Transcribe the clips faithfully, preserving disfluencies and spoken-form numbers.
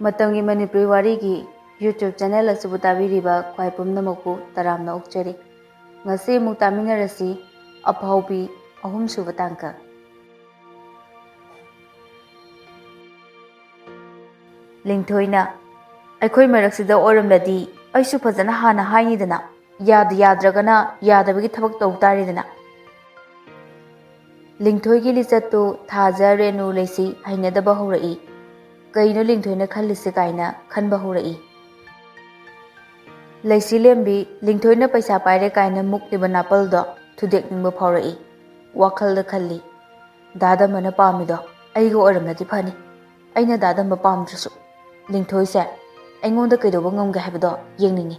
ꯃꯇꯝꯒꯤ ꯃꯅꯤꯄꯨꯔꯤ ꯋꯥꯔꯤꯒꯤ YouTube channel ꯑꯁꯤꯕꯨ ꯇꯥꯕꯤꯔꯤꯕ ꯈ꯭ꯋꯥꯏ ꯄꯨꯝꯅꯃꯛꯄꯨ ꯇꯔꯥꯝꯅ ꯑꯣꯛꯆꯔꯤ꯫ ꯉꯁꯤ ꯑꯃꯨꯛ ꯇꯥꯃꯤꯟꯅꯔꯁꯤ, ꯑꯐꯥꯎꯕꯤ ꯑꯍꯨꯝꯁꯨꯕ ꯇꯥꯡꯀꯛ꯫ ꯂꯤꯡꯊꯣꯏꯅ, "ꯑꯩꯈꯣꯏ ꯃꯔꯛꯁꯤꯗ ꯑꯣꯏꯔꯝꯂꯗꯤ ꯑꯩꯁꯨ ꯐꯖꯅ ꯍꯥꯟꯅ ꯍꯥꯏꯅꯤꯗꯅ, ꯌꯥꯗ ꯌꯥꯗ꯭ꯔꯒꯅ ꯌꯥꯗꯕꯒꯤ ꯊꯕꯛ ꯇꯧ ꯇꯥꯔꯦꯗꯅ꯫" ꯂꯤꯡꯊꯣꯏꯒꯤ ꯂꯤꯆꯠꯇꯨ ꯊꯥꯖ, ꯔꯦꯅꯨ, ꯂꯩꯁꯤ ꯍꯩꯅꯗꯕ ꯍꯧꯔꯛꯏ꯫ ꯀꯩꯅꯣ ꯂꯤꯡꯊꯣꯏꯅ ꯈꯜꯂꯤꯁꯦ ꯀꯥꯏꯅ ꯈꯟꯕ ꯍꯧꯔꯛꯏ꯫ ꯂꯩꯁꯤꯂꯦꯝꯕꯤ, ꯂꯤꯡꯊꯣꯏꯅ ꯄꯩꯁꯥ ꯄꯥꯏꯔꯦ ꯀꯥꯏꯅ ꯃꯨꯛꯂꯤꯕ ꯅꯥꯄꯜꯗꯣ ꯊꯨꯗꯦꯛꯅꯤꯡꯕ ꯐꯥꯎꯔꯛꯏ꯫ ꯋꯥꯈꯜꯗ ꯈꯜꯂꯤ, "ꯗꯥ ꯗꯝꯕꯅ ꯄꯥꯝꯃꯤꯗꯣ ꯑꯩꯒ ꯑꯣꯏꯔꯝꯂꯗꯤ ꯐꯅꯤ꯫ ꯑꯩꯅ ꯗꯥ ꯗꯝꯕ ꯄꯥꯝꯗ꯭ꯔꯁꯨ ꯂꯤꯡꯊꯣꯏꯁꯦ ꯑꯩꯉꯣꯟꯗ ꯀꯩꯗꯧꯕ ꯉꯝꯒꯦ ꯍꯥꯏꯕꯗꯣ ꯌꯦꯡꯅꯤꯡꯉꯤ꯫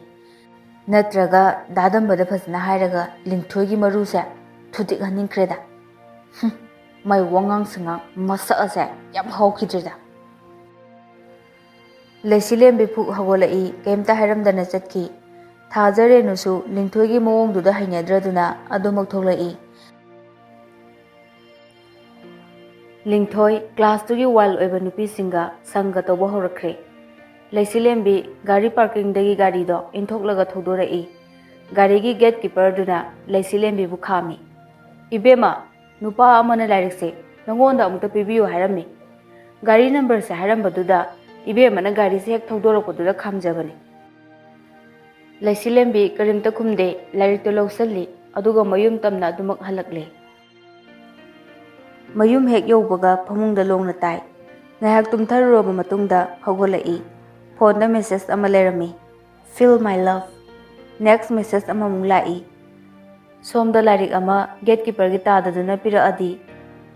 ꯅꯠꯇ꯭ꯔꯒ ꯗꯥ ꯗꯝꯕꯗ ꯐꯖꯅ ꯍꯥꯏꯔꯒ ꯂꯤꯡꯊꯣꯏꯒꯤ ꯃꯔꯨꯁꯦ ꯊꯨꯗꯦꯛꯍꯟꯅꯤꯡꯈ꯭ꯔꯦꯗ꯫ ꯍꯨꯝ, ꯃꯥꯏ ꯋꯥꯉꯥꯡ ꯁꯉꯥꯡ ꯃꯁꯛ ꯑꯁꯦ ꯌꯥꯝ ꯍꯥꯎꯈꯤꯗ꯭ꯔꯦꯗ꯫" ꯂꯩꯁꯤꯂꯦꯝꯕꯤ ꯐꯨꯛ ꯍꯧꯒꯠꯂꯛꯏ, ꯀꯩꯝꯇ ꯍꯥꯏꯔꯝꯗꯅ ꯆꯠꯈꯤ꯫ ꯊꯥꯖ, ꯔꯦꯅꯨꯁꯨ ꯂꯤꯡꯊꯣꯏꯒꯤ ꯃꯑꯣꯡꯗꯨꯗ ꯍꯩꯅꯗ꯭ꯔꯗꯨꯅ ꯑꯗꯨꯃꯛ ꯊꯣꯛꯂꯛꯏ꯫ ꯂꯤꯡꯊꯣꯏ ꯀ꯭ꯂꯥꯁꯇꯨꯒꯤ ꯋꯥꯏꯜ ꯑꯣꯏꯕ ꯅꯨꯄꯤꯁꯤꯡꯒ ꯁꯪꯒ ꯇꯧꯕ ꯍꯧꯔꯛꯈ꯭ꯔꯦ꯫ ꯂꯩꯁꯤꯂꯦꯝꯕꯤ ꯒꯥꯔꯤ ꯄꯥꯔꯀꯤꯡꯗꯒꯤ ꯒꯥꯔꯤꯗꯣ ꯏꯟꯊꯣꯛꯂꯒ ꯊꯧꯗꯣꯔꯛꯏ꯫ ꯒꯥꯔꯤꯒꯤ ꯒꯦꯠ ꯀꯤꯄꯔꯗꯨꯅ ꯂꯩꯁꯤꯂꯦꯝꯕꯤꯕꯨ ꯈꯥꯝꯃꯤ꯫ "ꯏꯕꯦꯝꯃ, ꯅꯨꯄꯥ ꯑꯃꯅ ꯂꯥꯏꯔꯤꯛꯁꯦ ꯅꯉꯣꯟꯗ ꯑꯃꯨꯛꯇ ꯄꯤꯕꯤꯌꯨ ꯍꯥꯏꯔꯝꯃꯤ꯫ ꯒꯥꯔꯤ ꯅꯝꯕꯔꯁꯦ ꯍꯥꯏꯔꯝꯕꯗꯨꯗ ꯏꯕꯦꯝꯃꯅ ꯒꯥꯔꯤꯁꯦ ꯍꯦꯛ ꯊꯧꯗꯣꯔꯛꯄꯗꯨꯗ ꯈꯥꯝꯖꯕꯅꯤ꯫" ꯂꯩꯁꯤꯂꯦꯝꯕꯤ ꯀꯔꯤꯝꯇ ꯈꯨꯝꯗꯦ, ꯂꯥꯏꯔꯤꯛꯇꯨ ꯂꯧꯁꯤꯜꯂꯤ, ꯑꯗꯨꯒ ꯃꯌꯨꯝ ꯇꯝꯅ ꯑꯗꯨꯃꯛ ꯍꯜꯂꯛꯂꯦ꯫ ꯃꯌꯨꯝ ꯍꯦꯛ ꯌꯧꯕꯒ ꯐꯃꯨꯡꯗ ꯂꯣꯡꯅ ꯇꯥꯏ꯫ ꯉꯥꯏꯍꯥꯛ ꯇꯨꯝꯊꯔꯨꯔꯕ ꯃꯇꯨꯡꯗ ꯍꯧꯒꯠꯂꯛꯏ꯫ ꯐꯣꯟꯗ ꯃꯦꯁꯦꯖ ꯑꯃ ꯂꯩꯔꯝꯃꯤ, "Feel my love꯫" Next message ꯑꯃꯃꯨꯛ ꯂꯥꯛꯏ꯫ ꯁꯣꯝꯗ ꯂꯥꯏꯔꯤꯛ ꯑꯃ ꯒꯦꯠ ꯀꯤꯄꯔꯒꯤ ꯇꯥꯗꯗꯨꯅ ꯄꯤꯔꯛꯑꯗꯤ,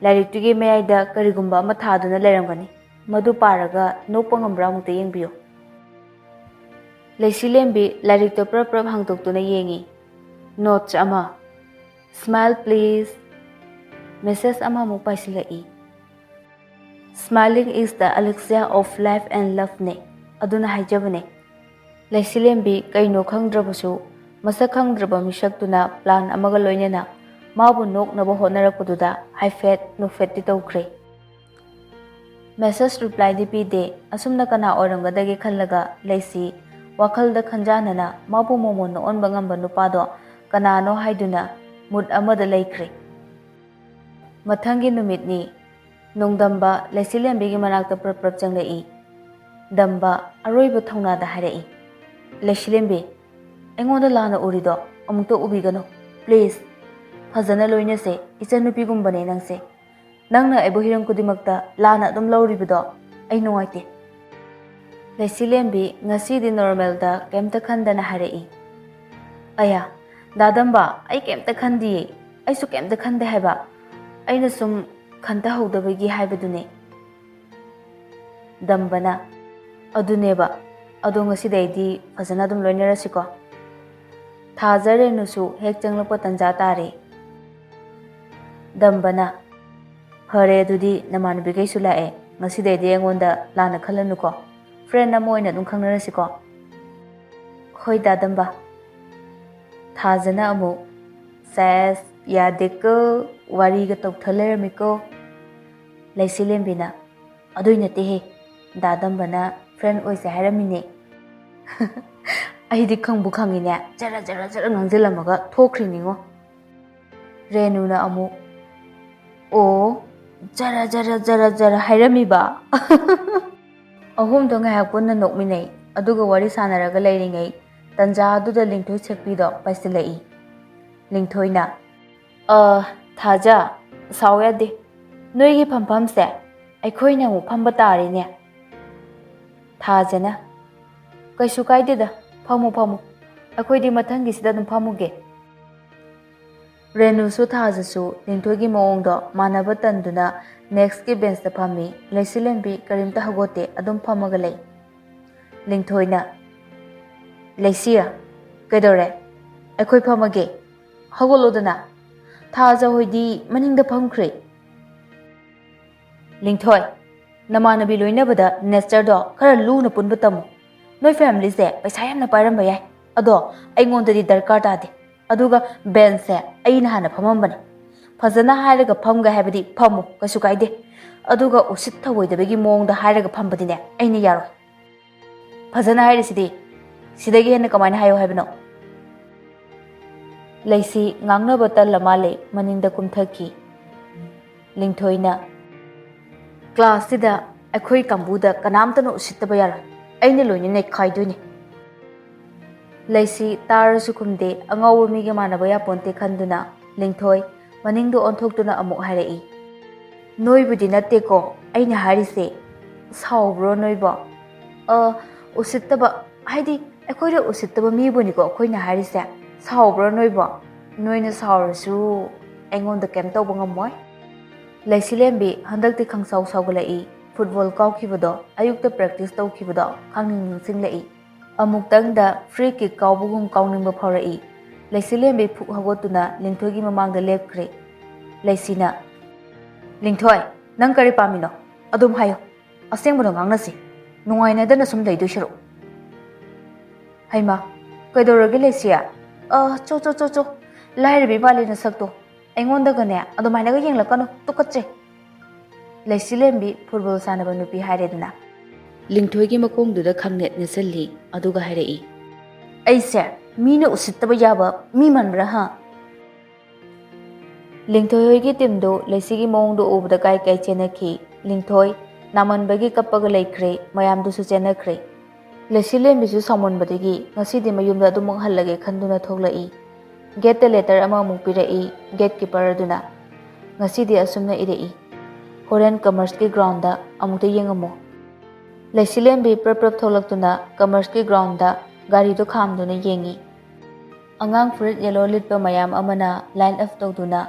ꯂꯥꯏꯔꯤꯛꯇꯨꯒꯤ ꯃꯌꯥꯏꯗ ꯀꯔꯤꯒꯨꯝꯕ ꯑꯃ ꯊꯥꯗꯨꯅ ꯂꯩꯔꯝꯒꯅꯤ꯫ ꯃꯗꯨ ꯄꯥꯔꯒ ꯅꯣꯛꯄ ꯉꯝꯕ꯭ꯔꯥ ꯑꯃꯨꯛꯇ ꯌꯦꯡꯕꯤꯌꯨ꯫ ꯂꯩꯁꯤꯂꯦꯝꯕꯤ ꯂꯥꯏꯔꯤꯛꯇꯣ ꯄ꯭ꯔꯞ ꯄ꯭ꯔꯞ ꯍꯥꯡꯗꯣꯛꯇꯨꯅ ꯌꯦꯡꯉꯤ꯫ ꯅꯣꯠꯁ ꯑꯃ, "Smile please꯫" ꯃꯦꯁꯦꯖ ꯑꯃꯃꯨꯛ ꯄꯥꯏꯁꯤꯜꯂꯛꯏ꯫ "Smiling is the elixir of life and love" ꯅꯦ, ꯑꯗꯨꯅ ꯍꯥꯏꯖꯕꯅꯦ꯫ ꯂꯩꯁꯤꯂꯦꯝꯕꯤ ꯀꯩꯅꯣ ꯈꯪꯗ꯭ꯔꯕꯁꯨ, ꯃꯁꯛ ꯈꯪꯗ꯭ꯔꯕ ꯃꯤꯁꯛꯇꯨꯅ ꯄ꯭ꯂꯥꯟ ꯑꯃꯒ ꯂꯣꯏꯅꯅ ꯃꯥꯕꯨ ꯅꯣꯛꯅꯕ ꯍꯣꯠꯅꯔꯛꯄꯗꯨꯗ ꯍꯥꯏꯐꯦꯠ ꯅꯣꯛꯐꯦꯠꯇꯤ ꯇꯧꯈ꯭ꯔꯦ꯫ ꯃꯦꯁꯦꯖ ꯔꯤꯄ꯭ꯂꯥꯏꯗꯤ ꯄꯤꯗꯦ꯫ ꯑꯁꯨꯝꯅ ꯀꯅꯥ ꯑꯣꯏꯔꯝꯒꯗꯒꯦ ꯈꯜꯂꯒ ꯂꯩꯁꯤ ꯋꯥꯈꯜꯗ ꯈꯟꯖꯥꯟꯅꯅ ꯃꯥꯕꯨ ꯃꯣꯃꯣꯟ ꯑꯣꯟꯕ ꯉꯝꯕ ꯅꯨꯄꯥꯗꯣ ꯀꯅꯥꯅꯣ ꯍꯥꯏꯗꯨꯅ ꯃꯨꯠ ꯑꯃꯗ ꯂꯩꯈ꯭ꯔꯦ꯫ ꯃꯊꯪꯒꯤ ꯅꯨꯃꯤꯠꯅꯤ꯫ ꯅꯣꯡꯗꯝꯕ ꯂꯩꯁꯤꯂꯦꯝꯕꯤꯒꯤ ꯃꯅꯥꯛꯇ ꯄ꯭ꯔꯞ ꯄ꯭ꯔꯞ ꯆꯪꯂꯛꯏ꯫ ꯗꯝꯕ ꯑꯔꯣꯏꯕ ꯊꯧꯅꯥꯗ ꯍꯥꯏꯔꯛꯏ, "ꯂꯩꯁꯤꯂꯦꯝꯕꯤ, ꯑꯩꯉꯣꯟꯗ ꯂꯥꯟꯅ ꯎꯔꯤꯗꯣ ꯑꯃꯨꯛꯇ ꯎꯕꯤꯒꯅꯨ꯫ ꯄ꯭ꯂꯤꯖ, ꯐꯖꯅ ꯂꯣꯏꯅꯁꯦ꯫ ꯏꯆꯟꯅꯨꯄꯤꯒꯨꯝꯕꯅꯦ ꯅꯪꯁꯦ꯫ ꯅꯪꯅ ꯑꯩꯕꯨ ꯍꯤꯔꯝ ꯈꯨꯗꯤꯡꯃꯛꯇ ꯂꯥꯟꯅ ꯑꯗꯨꯝ ꯂꯧꯔꯤꯕꯗꯣ ꯑꯩ ꯅꯨꯡꯉꯥꯏꯇꯦ꯫" ꯂꯩꯁꯤꯂꯦꯝꯕꯤ ꯉꯁꯤꯗꯤ ꯅꯣꯔꯃꯦꯜꯗ ꯀꯩꯝꯇ ꯈꯟꯗꯅ ꯍꯥꯏꯔꯛꯏ, "ꯑꯌꯥ, ꯗꯥꯗꯝꯕ, ꯑꯩ ꯀꯩꯝꯇ ꯈꯟꯗꯤꯌꯦ꯫ ꯑꯩꯁꯨ ꯀꯩꯝꯇ ꯈꯟꯗꯦ ꯍꯥꯏꯕ꯫ ꯑꯩꯅ ꯁꯨꯝ ꯈꯟꯊꯍꯧꯗꯕꯒꯤ ꯍꯥꯏꯕꯗꯨꯅꯦ꯫" ꯗꯝꯕꯅ, "ꯑꯗꯨꯅꯦꯕ꯫ ꯑꯗꯣ ꯉꯁꯤꯗꯩꯗꯤ ꯐꯖꯅ ꯑꯗꯨꯝ ꯂꯣꯏꯅꯔꯁꯤꯀꯣ꯫" ꯊꯥꯖ ꯔꯦꯅꯨꯁꯨ ꯍꯦꯛ ꯆꯪꯂꯛꯄ ꯇꯟꯖꯥ ꯇꯥꯔꯦ꯫ ꯗꯝꯕꯅ, "ꯐꯔꯦ, ꯑꯗꯨꯗꯤ ꯅꯃꯥꯟꯅꯕꯤꯈꯩꯁꯨ ꯂꯥꯛꯑꯦ꯫ ꯉꯁꯤꯗꯩꯗꯤ ꯑꯩꯉꯣꯟꯗ ꯂꯥꯟꯅ ꯈꯜꯂꯅꯨꯀꯣ꯫ ꯐ꯭ꯔꯦꯟ ꯑꯃ ꯑꯣꯏꯅ ꯑꯗꯨꯝ ꯈꯪꯅꯔꯁꯤꯀꯣ꯫" "ꯍꯣꯏ, ꯗꯥꯗꯝꯕ꯫" ꯊꯥꯖꯅ ꯑꯃꯨꯛ, "ꯁꯦꯁ, ꯌꯥꯗꯦꯀꯣ, ꯋꯥꯔꯤꯒ ꯇꯧꯊ ꯂꯩꯔꯝꯃꯤꯀꯣ꯫" ꯂꯩꯁꯤꯂꯦꯝꯕꯤꯅ, "ꯑꯗꯨꯏ ꯅꯠꯇꯦꯍꯦ, ꯗꯥꯗꯝꯕꯅ ꯐ꯭ꯔꯦꯟ ꯑꯣꯏꯁꯦ ꯍꯥꯏꯔꯝꯃꯤꯅꯦ꯫" ꯑꯩꯗꯤ ꯈꯪꯕꯨ ꯈꯪꯉꯤꯅꯦ, ꯖꯔ ꯖꯔ ꯖꯔ ꯉꯥꯡꯁꯤꯜꯂꯝꯃꯒ ꯊꯣꯛꯈ꯭ꯔꯤꯅꯤꯉꯣ꯫ ꯔꯦꯅꯨꯅ ꯑꯃꯨꯛ, "ꯑꯣ, ꯖꯔ ꯖꯔ ꯖꯔ ꯖꯔ ꯍꯥꯏꯔꯝꯃꯤꯕ?" ꯑꯍꯨꯝꯗꯣ ꯉꯥꯏꯍꯥꯛ ꯄꯨꯟꯅ ꯅꯣꯛꯃꯤꯟꯅꯩ, ꯑꯗꯨꯒ ꯋꯥꯔꯤ ꯁꯥꯟꯅꯔꯒ ꯂꯩꯔꯤꯉꯩ ꯇꯟꯖꯥ ꯑꯗꯨꯗ ꯂꯤꯡꯊꯣꯏ ꯁꯦꯛꯄꯤꯗꯣ ꯄꯥꯏꯁꯤꯜꯂꯛꯏ꯫ ꯂꯤꯡꯊꯣꯏꯅ, "ꯑ, ꯊꯥꯖ, ꯁꯥꯎ ꯌꯥꯗꯦ꯫ ꯅꯣꯏꯒꯤ ꯐꯝꯐꯝꯁꯦ ꯑꯩꯈꯣꯏꯅ ꯑꯃꯨꯛ ꯐꯝꯕ ꯇꯥꯔꯦꯅꯦ꯫" ꯊꯥꯖꯅ, "ꯀꯩꯁꯨ ꯀꯥꯏꯗꯦꯗ, ꯐꯝꯃꯨ, ꯐꯝꯃꯨ꯫ ꯑꯩꯈꯣꯏꯗꯤ ꯃꯊꯪꯒꯤꯁꯤꯗ ꯑꯗꯨꯝ ꯐꯝꯃꯨꯒꯦ꯫" ꯔꯦꯅꯨꯁꯨ ꯊꯥꯖꯁꯨ ꯂꯤꯡꯊꯣꯏꯒꯤ ꯃꯑꯣꯡꯗꯣ ꯃꯥꯟꯅꯕ ꯇꯟꯗꯨꯅ ꯅꯦꯛꯁꯀꯤ ꯕꯦꯟꯁꯇ ꯐꯝꯃꯤ꯫ ꯂꯩꯁꯤꯂꯦꯝꯕꯤ ꯀꯔꯤꯝꯇ ꯍꯧꯒꯠꯇꯦ, ꯑꯗꯨꯝ ꯐꯝꯃꯒ ꯂꯩ꯫ ꯂꯤꯡꯊꯣꯏꯅ, "ꯂꯩꯁꯤ, ꯀꯩꯗꯧꯔꯦ? ꯑꯩꯈꯣꯏ ꯐꯝꯃꯒꯦ꯫ ꯍꯧꯒꯠꯂꯣꯗꯅ꯫ ꯊꯥꯖ ꯍꯣꯏꯗꯤ ꯃꯅꯤꯡꯗ ꯐꯝꯈ꯭ꯔꯦ꯫" ꯂꯤꯡꯊꯣꯏ, ꯅꯃꯥꯟꯅꯕꯤ ꯂꯣꯏꯅꯕꯗ ꯅꯦꯆꯔꯗꯣ ꯈꯔ ꯂꯨꯅ ꯄꯨꯟꯕ ꯇꯝꯃꯨ꯫ ꯅꯣꯏ ꯐꯦꯃꯤꯂꯤꯁꯦ ꯄꯩꯁꯥ ꯌꯥꯝꯅ ꯄꯥꯏꯔꯝꯕ ꯌꯥꯏ, ꯑꯗꯣ ꯑꯩꯉꯣꯟꯗꯗꯤ ꯗꯔꯀꯥꯔ ꯇꯥꯗꯦ꯫ ꯑꯗꯨꯒ ꯕꯦꯟꯁꯁꯦ ꯑꯩꯅ ꯍꯥꯟꯅ ꯐꯝꯃꯝꯕꯅꯦ꯫ ꯐꯖꯅ ꯍꯥꯏꯔꯒ ꯐꯝꯒꯦ ꯍꯥꯏꯕꯗꯤ ꯐꯝꯃꯨ, ꯀꯩꯁꯨ ꯀꯥꯏꯗꯦ꯫ ꯑꯗꯨꯒ ꯎꯁꯤꯠ ꯊꯑꯣꯏꯗꯕꯒꯤ ꯃꯑꯣꯡꯗ ꯍꯥꯏꯔꯒ ꯐꯝꯕꯗꯤꯅꯦ ꯑꯩꯅ ꯌꯥꯔꯣꯏ꯫ ꯐꯖꯅ ꯍꯥꯏꯔꯤꯁꯤꯗꯤ, ꯁꯤꯗꯒꯤ ꯍꯦꯟꯅ ꯀꯃꯥꯏꯅ ꯍꯥꯏꯌꯣ ꯍꯥꯏꯕꯅꯣ? ꯂꯩꯁꯤ ꯉꯥꯡꯅꯕ ꯇꯜꯂ ꯃꯥꯜꯂꯦ, ꯃꯅꯤꯡꯗ ꯀꯨꯝꯊꯈꯤ꯫ ꯂꯤꯡꯊꯣꯏꯅ, "ꯀ꯭ꯂꯥꯁꯁꯤꯗ ꯑꯩꯈꯣꯏ ꯀꯥꯡꯕꯨꯗ ꯀꯅꯥꯝꯇꯅ ꯎꯁꯤꯠꯇꯕ ꯌꯥꯔꯣꯏ, ꯑꯩꯅ ꯂꯣꯏꯅ ꯅꯩꯈꯥꯏꯗꯣꯏꯅꯤ"꯫ ꯂꯩꯁꯤ ꯇꯥꯔꯁꯨ ꯈꯨꯝꯗꯦ, ꯑꯉꯥꯎꯕ ꯃꯤꯒ ꯃꯥꯟꯅꯕ ꯌꯥꯄꯣꯟꯇꯦ ꯈꯟꯗꯨꯅ ꯂꯤꯡꯊꯣꯏ ꯃꯅꯤꯡꯗ ꯑꯣꯟꯊꯣꯛꯇꯨꯅ ꯑꯃꯨꯛ ꯍꯥꯏꯔꯛꯏ, "ꯅꯣꯏꯕꯨꯗꯤ ꯅꯠꯇꯦꯀꯣ ꯑꯩꯅ ꯍꯥꯏꯔꯤꯁꯦ, ꯁꯥꯎꯕ꯭ꯔꯣ ꯅꯣꯏꯕꯣ? ꯑ, ꯎꯁꯤꯠꯇꯕ, ꯍꯥꯏꯗꯤ ꯑꯩꯈꯣꯏꯗ ꯎꯁꯤꯠꯇꯕ ꯃꯤꯕꯨꯅꯤꯀꯣ ꯑꯩꯈꯣꯏꯅ ꯍꯥꯏꯔꯤꯁꯦ, ꯁꯥꯎꯕ꯭ꯔꯣ ꯅꯣꯏꯕꯣ? ꯅꯣꯏꯅ ꯁꯥꯎꯔꯁꯨ ꯑꯩꯉꯣꯟꯗ ꯀꯩꯝ ꯇꯧꯕ ꯉꯝꯃꯣꯏ"꯫ ꯂꯩꯁꯤꯂꯦꯝꯕꯤ ꯍꯟꯗꯛꯇꯤ ꯈꯪꯁꯥꯎ ꯁꯥꯎꯒꯠꯂꯛꯏ꯫ ꯐꯨꯠꯕꯣꯜ ꯀꯥꯎꯈꯤꯕꯗꯣ, ꯑꯌꯨꯛꯇ ꯄ꯭ꯔꯦꯛꯇꯤꯁ ꯇꯧꯈꯤꯕꯗꯣ ꯈꯪꯅꯤꯡ ꯅꯤꯡꯁꯤꯡꯂꯛꯏ꯫ ꯑꯃꯨꯛꯇꯪꯗ ꯐ꯭ꯔꯤ ꯀꯤꯛ ꯀꯥꯎꯕꯒꯨꯝ ꯀꯥꯎꯅꯤꯡꯕ ꯐꯥꯎꯔꯛꯏ꯫ ꯂꯩꯁꯤꯂꯦꯝꯕꯤ ꯐꯨꯛ ꯍꯧꯒꯠꯇꯨꯅ ꯂꯤꯡꯊꯣꯏꯒꯤ ꯃꯃꯥꯡꯗ ꯂꯦꯞꯈ꯭ꯔꯦ꯫ ꯂꯩꯁꯤꯅ, "ꯂꯤꯡꯊꯣꯏ, ꯅꯪ ꯀꯔꯤ ꯄꯥꯝꯃꯤꯅꯣ? ꯑꯗꯨꯝ ꯍꯥꯏꯌꯨ꯫ ꯑꯁꯦꯡꯕꯗꯣ ꯉꯥꯡꯅꯁꯤ꯫ ꯅꯨꯡꯉꯥꯏꯅꯗꯅ ꯁꯨꯝ ꯂꯩꯗꯣꯏ ꯁꯔꯨꯛ"꯫ "ꯍꯩꯃꯥ, ꯀꯩꯗꯧꯔꯒꯦ ꯂꯩꯁꯤ? ꯑ, ꯆꯣ, ꯆꯣ, ꯆꯣ, ꯆꯣ꯫ ꯂꯥꯏꯔꯕꯤ ꯃꯥꯜꯂꯤ ꯅꯁꯛꯇꯣ꯫ ꯑꯩꯉꯣꯟꯗꯒꯅꯦ ꯑꯗꯨꯃꯥꯏꯅꯒ ꯌꯦꯡꯂꯛꯀꯅꯨ, ꯇꯨꯀꯠꯆꯩ"꯫ ꯂꯩꯁꯤꯂꯦꯝꯕꯤ ꯐꯨꯠꯕꯣꯜ ꯁꯥꯟꯅꯕ ꯅꯨꯄꯤ ꯍꯥꯏꯔꯦꯗꯅ꯫ ꯂꯤꯡꯊꯣꯏꯒꯤ ꯃꯈꯣꯡꯗꯨꯗ ꯈꯪꯅꯦꯠ ꯅꯦꯠꯁꯤꯜꯂꯤ, ꯑꯗꯨꯒ ꯍꯥꯏꯔꯛꯏ, "ꯑꯩꯁꯦ ꯃꯤꯅ ꯎꯁꯤꯠꯇꯕ ꯌꯥꯕ ꯃꯤ ꯃꯥꯟꯕ꯭ꯔꯥ, ꯍꯥ?" ꯂꯤꯡꯊꯣꯏ ꯍꯣꯏꯒꯤ ꯇꯤꯝꯗꯨ ꯂꯩꯁꯤꯒꯤ ꯃꯑꯣꯡꯗꯣ ꯎꯕꯗ ꯀꯥꯏ ꯀꯥꯏ ꯆꯦꯟꯅꯈꯤ꯫ ꯂꯤꯡꯊꯣꯏ ꯅꯥꯃꯟꯕꯒꯤ ꯀꯞꯄꯒ ꯂꯩꯈ꯭ꯔꯦ, ꯃꯌꯥꯝꯗꯨꯁꯨ ꯆꯦꯟꯅꯈ꯭ꯔꯦ꯫ ꯂꯩꯁꯤꯂꯦꯝꯕꯤꯁꯨ ꯁꯥꯎꯃꯟꯕꯗꯒꯤ ꯉꯁꯤꯗꯤ ꯃꯌꯨꯝꯗ ꯑꯗꯨꯃꯛ ꯍꯜꯂꯒꯦ ꯈꯟꯗꯨꯅ ꯊꯣꯛꯂꯛꯏ꯫ ꯒꯦꯠꯇ ꯂꯦꯇꯔ ꯑꯃꯃꯨꯛ ꯄꯤꯔꯛꯏ ꯒꯦꯠ ꯀꯤꯄꯔ ꯑꯗꯨꯅ꯫ ꯉꯁꯤꯗꯤ ꯑꯁꯨꯝꯅ ꯏꯔꯛꯏ, "ꯍꯣꯔꯦꯟ ꯀꯃꯔꯁꯀꯤ ꯒ꯭ꯔꯥꯎꯟꯗ ꯑꯃꯨꯛꯇ ꯌꯦꯡꯉꯝꯃꯣ"꯫ ꯂꯩꯁꯤꯂꯦꯝꯕꯤ ꯄ꯭ꯔꯞ ꯄ꯭ꯔꯞ ꯊꯣꯛꯂꯛꯇꯨꯅ ꯀꯃꯔꯁꯀꯤ ꯒ꯭ꯔꯥꯎꯟꯗ ꯒꯥꯔꯤꯗꯨ ꯈꯥꯝꯗꯨꯅ ꯌꯦꯡꯉꯤ꯫ ꯑꯉꯥꯡ ꯐꯨꯔꯤꯠ ꯌꯦꯂꯣ ꯂꯤꯠꯄ ꯃꯌꯥꯝ ꯑꯃꯅ ꯂꯥꯏꯟ ꯑꯞ ꯇꯧꯗꯨꯅ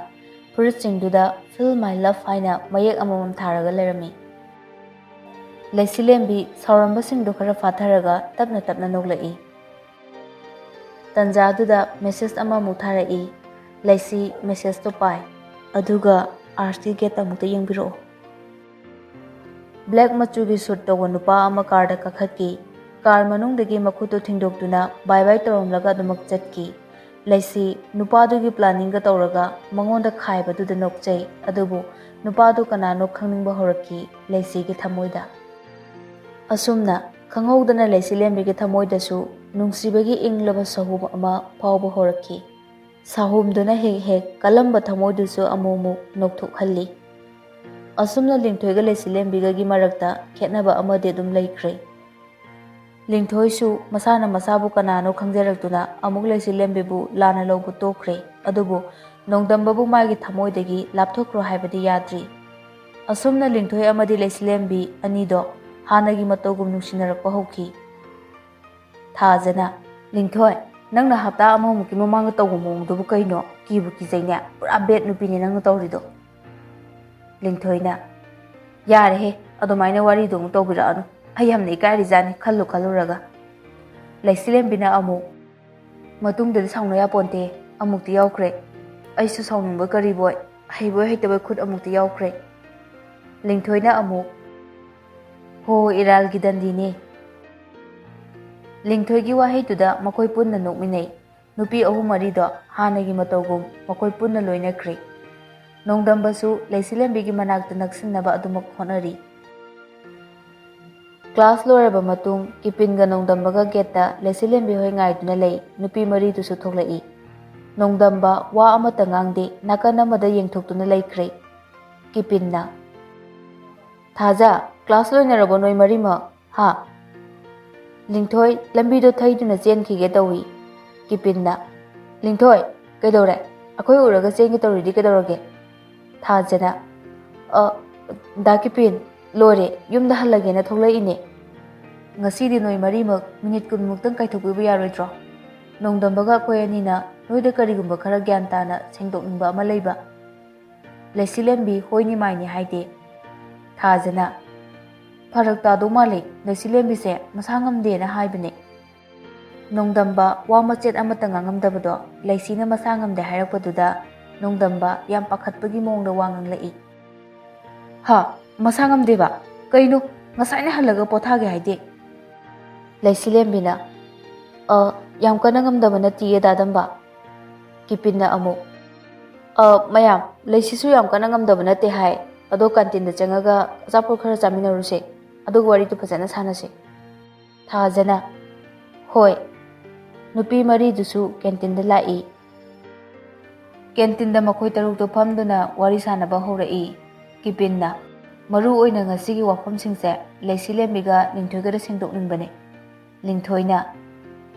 ꯐꯨꯔꯤꯠꯁꯤꯡꯗꯨꯗ "Feel my love" ꯍꯥꯏꯅ ꯃꯌꯦꯛ ꯑꯃꯃꯝ ꯊꯥꯔꯒ ꯂꯩꯔꯝꯃꯤ꯫ ꯂꯩꯁꯤꯂꯦꯝꯕꯤ ꯁꯥꯎꯔꯝꯕꯁꯤꯡꯗꯨ ꯈꯔ ꯐꯥꯊꯔꯒ ꯇꯞꯅ ꯇꯞꯅ ꯅꯣꯛꯂꯛꯏ꯫ ꯇꯟꯖꯥꯗꯨꯗ ꯃꯦꯁꯦꯖ ꯑꯃꯃꯨꯛ ꯊꯥꯔꯛꯏ꯫ ꯂꯩꯁꯤ ꯃꯦꯁꯦꯖꯇꯣ ꯄꯥꯏ, ꯑꯗꯨꯒ ꯑꯥꯔꯠꯁꯀꯤ ꯒꯦꯠ ꯑꯃꯨꯛꯇ ꯌꯦꯡꯕꯤꯔꯛꯑꯣ꯫ ꯕ꯭ꯂꯦꯛ ꯃꯆꯨꯒꯤ ꯁꯨꯠ ꯇꯧꯕ ꯅꯨꯄꯥ ꯑꯃ ꯀꯥꯔꯗ ꯀꯥꯈꯠꯈꯤ꯫ ꯀꯥꯔ ꯃꯅꯨꯡꯗꯒꯤ ꯃꯈꯨꯠꯇꯨ ꯊꯤꯡꯗꯣꯛꯇꯨꯅ ꯕꯥꯏ ꯕꯥꯏ ꯇꯧꯔꯝꯂꯒ ꯑꯗꯨꯃꯛ ꯆꯠꯈꯤ꯫ ꯂꯩꯁꯤ ꯅꯨꯄꯥꯗꯨꯒꯤ ꯄ꯭ꯂꯥꯅꯤꯡꯒ ꯇꯧꯔꯒ ꯃꯉꯣꯟꯗ ꯈꯥꯏꯕꯗꯨꯗ ꯅꯣꯛꯆꯩ꯫ ꯑꯗꯨꯕꯨ ꯅꯨꯄꯥꯗꯨ ꯀꯅꯥꯅꯣ ꯈꯪꯅꯤꯡꯕ ꯍꯧꯔꯛꯈꯤ ꯂꯩꯁꯤꯒꯤ ꯊꯃꯣꯏꯗ꯫ ꯑꯁꯨꯝꯅ ꯈꯪꯍꯧꯗꯅ ꯂꯩꯁꯤꯂꯦꯝꯕꯤꯒꯤ ꯊꯃꯣꯏꯗꯁꯨ ꯅꯨꯡꯁꯤꯕꯒꯤ ꯏꯪꯂꯕ ꯁꯍꯨꯝ ꯑꯃ ꯐꯥꯎꯕ ꯍꯧꯔꯛꯈꯤ꯫ ꯁꯍꯨꯝꯗꯨꯅ ꯍꯦꯛ ꯍꯦꯛ ꯀꯜꯂꯝꯕ ꯊꯃꯣꯏꯗꯨꯁꯨ ꯑꯃꯨꯛ ꯑꯃꯨꯛ ꯅꯣꯛꯊꯣꯛꯍꯜꯂꯤ꯫ ꯑꯁꯨꯝꯅ ꯂꯤꯡꯊꯣꯏꯒ ꯂꯩꯁꯤꯂꯦꯝꯕꯤꯒꯒꯤ ꯃꯔꯛꯇ ꯈꯦꯠꯅꯕ ꯑꯃꯗꯤ ꯑꯗꯨꯝ ꯂꯩꯈ꯭ꯔꯦ꯫ ꯂꯤꯡꯊꯣꯏꯁꯨ ꯃꯁꯥꯅ ꯃꯁꯥꯕꯨ ꯀꯅꯥꯅꯣ ꯈꯪꯖꯔꯛꯇꯨꯅ ꯑꯃꯨꯛ ꯂꯩꯁꯤꯂꯦꯝꯕꯤꯕꯨ ꯂꯥꯟꯅ ꯂꯧꯕ ꯇꯣꯛꯈ꯭ꯔꯦ꯫ ꯑꯗꯨꯕꯨ ꯅꯣꯡꯗꯝꯕꯕꯨ ꯃꯥꯒꯤ ꯊꯃꯣꯏꯗꯒꯤ ꯂꯥꯞꯊꯣꯛꯈ꯭ꯔꯣ ꯍꯥꯏꯕꯗꯤ ꯌꯥꯗ꯭ꯔꯤ꯫ ꯑꯁꯨꯝꯅ ꯂꯤꯡꯊꯣꯏ ꯑꯃꯗꯤ ꯂꯩꯁꯤꯂꯦꯝꯕꯤ ꯑꯅꯤꯗꯣ ꯍꯥꯟꯅꯒꯤ ꯃꯇꯧꯒꯨꯝ ꯅꯨꯡꯁꯤꯅꯔꯛꯄ ꯍꯧꯈꯤ꯫ ꯊꯥꯖꯅ, "ꯂꯤꯡꯊꯣꯏ, ꯅꯪꯅ ꯍꯞꯇꯥ ꯑꯃꯃꯨꯛꯀꯤ ꯃꯃꯥꯡꯗ ꯇꯧꯕ ꯃꯑꯣꯡꯗꯨꯕꯨ ꯀꯩꯅꯣ? ꯀꯤꯕꯨ ꯀꯤꯖꯩꯅꯦ, ꯄꯨꯔꯥ ꯕꯦꯠ ꯅꯨꯄꯤꯅꯦ ꯅꯪꯅ ꯇꯧꯔꯤꯗꯣ꯫" ꯂꯤꯡꯊꯣꯏꯅ, "ꯌꯥꯔꯦꯍꯦ, ꯑꯗꯨꯃꯥꯏꯅ ꯋꯥꯔꯤꯗꯣ ꯑꯃꯨꯛ ꯇꯧꯕꯤꯔꯛꯑꯅꯨ, ꯑꯩ ꯌꯥꯝꯅ ꯏꯀꯥꯏꯔꯤꯖꯥꯠꯅꯤ ꯈꯜꯂꯨ ꯈꯜꯂꯨꯔꯒ꯫" ꯂꯩꯁꯤꯂꯦꯝꯕꯤꯅ ꯑꯃꯨꯛ, "ꯃꯇꯨꯡꯗꯗꯤ ꯁꯥꯎꯅ ꯌꯥꯄꯣꯟꯇꯦ, ꯑꯃꯨꯛꯇꯤ ꯌꯥꯎꯈ꯭ꯔꯦ꯫ ꯑꯩꯁꯨ ꯁꯥꯎꯅꯤꯡꯕ ꯀꯔꯤꯕꯣꯏ, ꯍꯩꯕꯣꯏ ꯍꯩꯇꯕꯣꯏ ꯈꯨꯠ ꯑꯃꯨꯛꯇꯤ ꯌꯥꯎꯈ꯭ꯔꯦ꯫" ꯂꯤꯡꯊꯣꯏꯅ ꯑꯃꯨꯛ, "ꯍꯣ, ꯏꯔꯥꯜꯒꯤ ꯗꯟꯗꯤꯅꯦ꯫" ꯂꯤꯡꯊꯣꯏꯒꯤ ꯋꯥꯍꯩꯗꯨꯗ ꯃꯈꯣꯏ ꯄꯨꯟꯅ ꯅꯣꯛꯃꯤꯟꯅꯩ꯫ ꯅꯨꯄꯤ ꯑꯍꯨꯝ ꯃꯔꯤꯗꯣ ꯍꯥꯟꯅꯒꯤ ꯃꯇꯧꯒꯨꯝ ꯃꯈꯣꯏ ꯄꯨꯟꯅ ꯂꯣꯏꯅꯈ꯭ꯔꯦ꯫ ꯅꯣꯡꯗꯝꯕꯁꯨ ꯂꯩꯁꯤꯂꯦꯝꯕꯤꯒꯤ ꯃꯅꯥꯛꯇ ꯅꯛꯁꯤꯟꯅꯕ ꯑꯗꯨꯃꯛ ꯍꯣꯠꯅꯔꯤ꯫ ꯀ꯭ꯂꯥꯁ ꯂꯣꯏꯔꯕ ꯃꯇꯨꯡ ꯀꯤꯄꯤꯟꯒ ꯅꯣꯡꯗꯝꯕꯒ ꯒꯦꯠꯇ ꯂꯩꯁꯤꯂꯦꯝꯕꯤ ꯍꯣꯏ ꯉꯥꯏꯗꯨꯅ ꯂꯩ꯫ ꯅꯨꯄꯤ ꯃꯔꯤꯗꯨꯁꯨ ꯊꯣꯛꯂꯛꯏ꯫ ꯅꯣꯡꯗꯝꯕ ꯋꯥ ꯑꯃꯠꯇ ꯉꯥꯡꯗꯦ, ꯅꯥꯀꯟ ꯑꯃꯗ ꯌꯦꯡꯊꯣꯛꯇꯨꯅ ꯂꯩꯈ꯭ꯔꯦ꯫ ꯀꯤꯄꯤꯟꯅ, "ꯊꯥꯖ, ꯀ꯭ꯂꯥꯁ ꯂꯣꯏꯅꯔꯕꯣ ꯅꯣꯏ ꯃꯔꯤꯃꯛ? ꯍꯥ?" ꯂꯤꯡꯊꯣꯏ ꯂꯝꯕꯤꯗꯣ ꯊꯩꯗꯨꯅ ꯆꯦꯟꯈꯤꯒꯦ ꯇꯧꯏ꯫ ꯀꯤꯄꯤꯟꯅ, "ꯂꯤꯡꯊꯣꯏ, ꯀꯩꯗꯧꯔꯦ? ꯑꯩꯈꯣꯏ ꯎꯔꯒ ꯆꯦꯟꯒꯦ ꯇꯧꯔꯤꯗꯤ ꯀꯩꯗꯧꯔꯒꯦ?" ꯊꯥꯖꯅ, "ꯑ, ꯗꯥ ꯀꯤꯄꯤꯟ, ꯂꯣꯏꯔꯦ, ꯌꯨꯝꯗ ꯍꯜꯂꯒꯦꯅ ꯊꯣꯛꯂꯛꯏꯅꯦ꯫ ꯉꯁꯤꯗꯤ ꯅꯣꯏ ꯃꯔꯤꯃꯛ ꯃꯤꯅꯤꯠ ꯀꯨꯟꯃꯨꯛꯇꯪ ꯀꯥꯏꯊꯣꯛꯄꯤꯕ ꯌꯥꯔꯣꯏꯗ꯭ꯔꯣ? ꯅꯣꯡꯗꯝꯕꯒ ꯑꯩꯈꯣꯏ ꯑꯅꯤꯅ ꯅꯣꯏꯗ ꯀꯔꯤꯒꯨꯝꯕ ꯈꯔ ꯒ꯭ꯌꯥꯟ ꯇꯥꯅ ꯁꯦꯡꯗꯣꯛꯅꯤꯡꯕ ꯑꯃ ꯂꯩꯕ꯫" ꯂꯩꯁꯤꯂꯦꯝꯕꯤ ꯍꯣꯏꯅꯤ ꯃꯥꯏꯅꯤ ꯍꯥꯏꯗꯦ꯫ ꯊꯥꯖꯅ, "ꯐꯔꯛ ꯇꯥꯗꯧ ꯃꯥꯜꯂꯤ, ꯂꯩꯁꯤꯂꯦꯝꯕꯤꯁꯦ ꯃꯁꯥ ꯉꯝꯗꯦꯅ ꯍꯥꯏꯕꯅꯦ꯫" ꯅꯣꯡꯗꯝꯕ ꯋꯥ ꯃꯆꯦꯠ ꯑꯃꯠꯇ ꯉꯥꯡꯉꯝꯗꯕꯗꯣ ꯂꯩꯁꯤꯅ ꯃꯁꯥ ꯉꯝꯗꯦ ꯍꯥꯏꯔꯛꯄꯗꯨꯗ ꯅꯣꯡꯗꯝꯕ ꯌꯥꯝ ꯄꯥꯈꯠꯄꯒꯤ ꯃꯑꯣꯡꯗ ꯋꯥ ꯉꯥꯡꯂꯛꯏ꯫ "ꯍꯥ? ꯃꯁꯥ ꯉꯝꯗꯦꯕ? ꯀꯩꯅꯣ? ꯉꯁꯥꯏꯅ ꯍꯜꯂꯒ ꯄꯣꯊꯥꯒꯦ ꯍꯥꯏꯗꯦ?" ꯂꯩꯁꯤꯂꯦꯝꯕꯤꯅ, "ꯑ, ꯌꯥꯝ ꯀꯟꯅ ꯉꯝꯗꯕ ꯅꯠꯇꯤꯌꯦ ꯗꯥꯗꯝꯕ꯫ ꯀꯤꯄꯤꯟꯅ ꯑꯃꯨꯛ, "ꯑ, ꯃꯌꯥꯝ, ꯂꯩꯁꯤꯁꯨ ꯌꯥꯝ ꯀꯟꯅ ꯉꯝꯗꯕ ꯅꯠꯇꯦ ꯍꯥꯏ꯫ ꯑꯗꯣ ꯀꯥꯟꯇꯤꯟꯗ ꯆꯪꯉꯒ ꯑꯆꯥꯄꯣꯠ ꯈꯔ ꯆꯥꯃꯤꯟꯅꯔꯨꯁꯦ꯫ ꯑꯗꯨꯒ ꯋꯥꯔꯤꯗꯨ ꯐꯖꯅ ꯁꯥꯟꯅꯁꯦ꯫" ꯊꯥꯖꯅ, "ꯍꯣꯏ꯫" ꯅꯨꯄꯤ ꯃꯔꯤꯗꯨꯁꯨ ꯀꯦꯟꯇꯤꯟꯗ ꯂꯥꯛꯏ꯫ ꯀꯦꯟꯇꯤꯟꯗ ꯃꯈꯣꯏ ꯇꯔꯨꯛꯇꯨ ꯐꯝꯗꯨꯅ ꯋꯥꯔꯤ ꯁꯥꯟꯅꯕ ꯍꯧꯔꯛꯏ꯫ ꯀꯤꯄꯤꯟꯅ, "ꯃꯔꯨ ꯑꯣꯏꯅ ꯉꯁꯤꯒꯤ ꯋꯥꯐꯝꯁꯤꯡꯁꯦ ꯂꯩꯁꯤꯂꯦꯝꯕꯤꯒ ꯂꯤꯡꯊꯣꯏꯒꯗ ꯁꯦꯡꯗꯣꯛꯅꯤꯡꯕꯅꯤ꯫" ꯂꯤꯡꯊꯣꯏꯅ,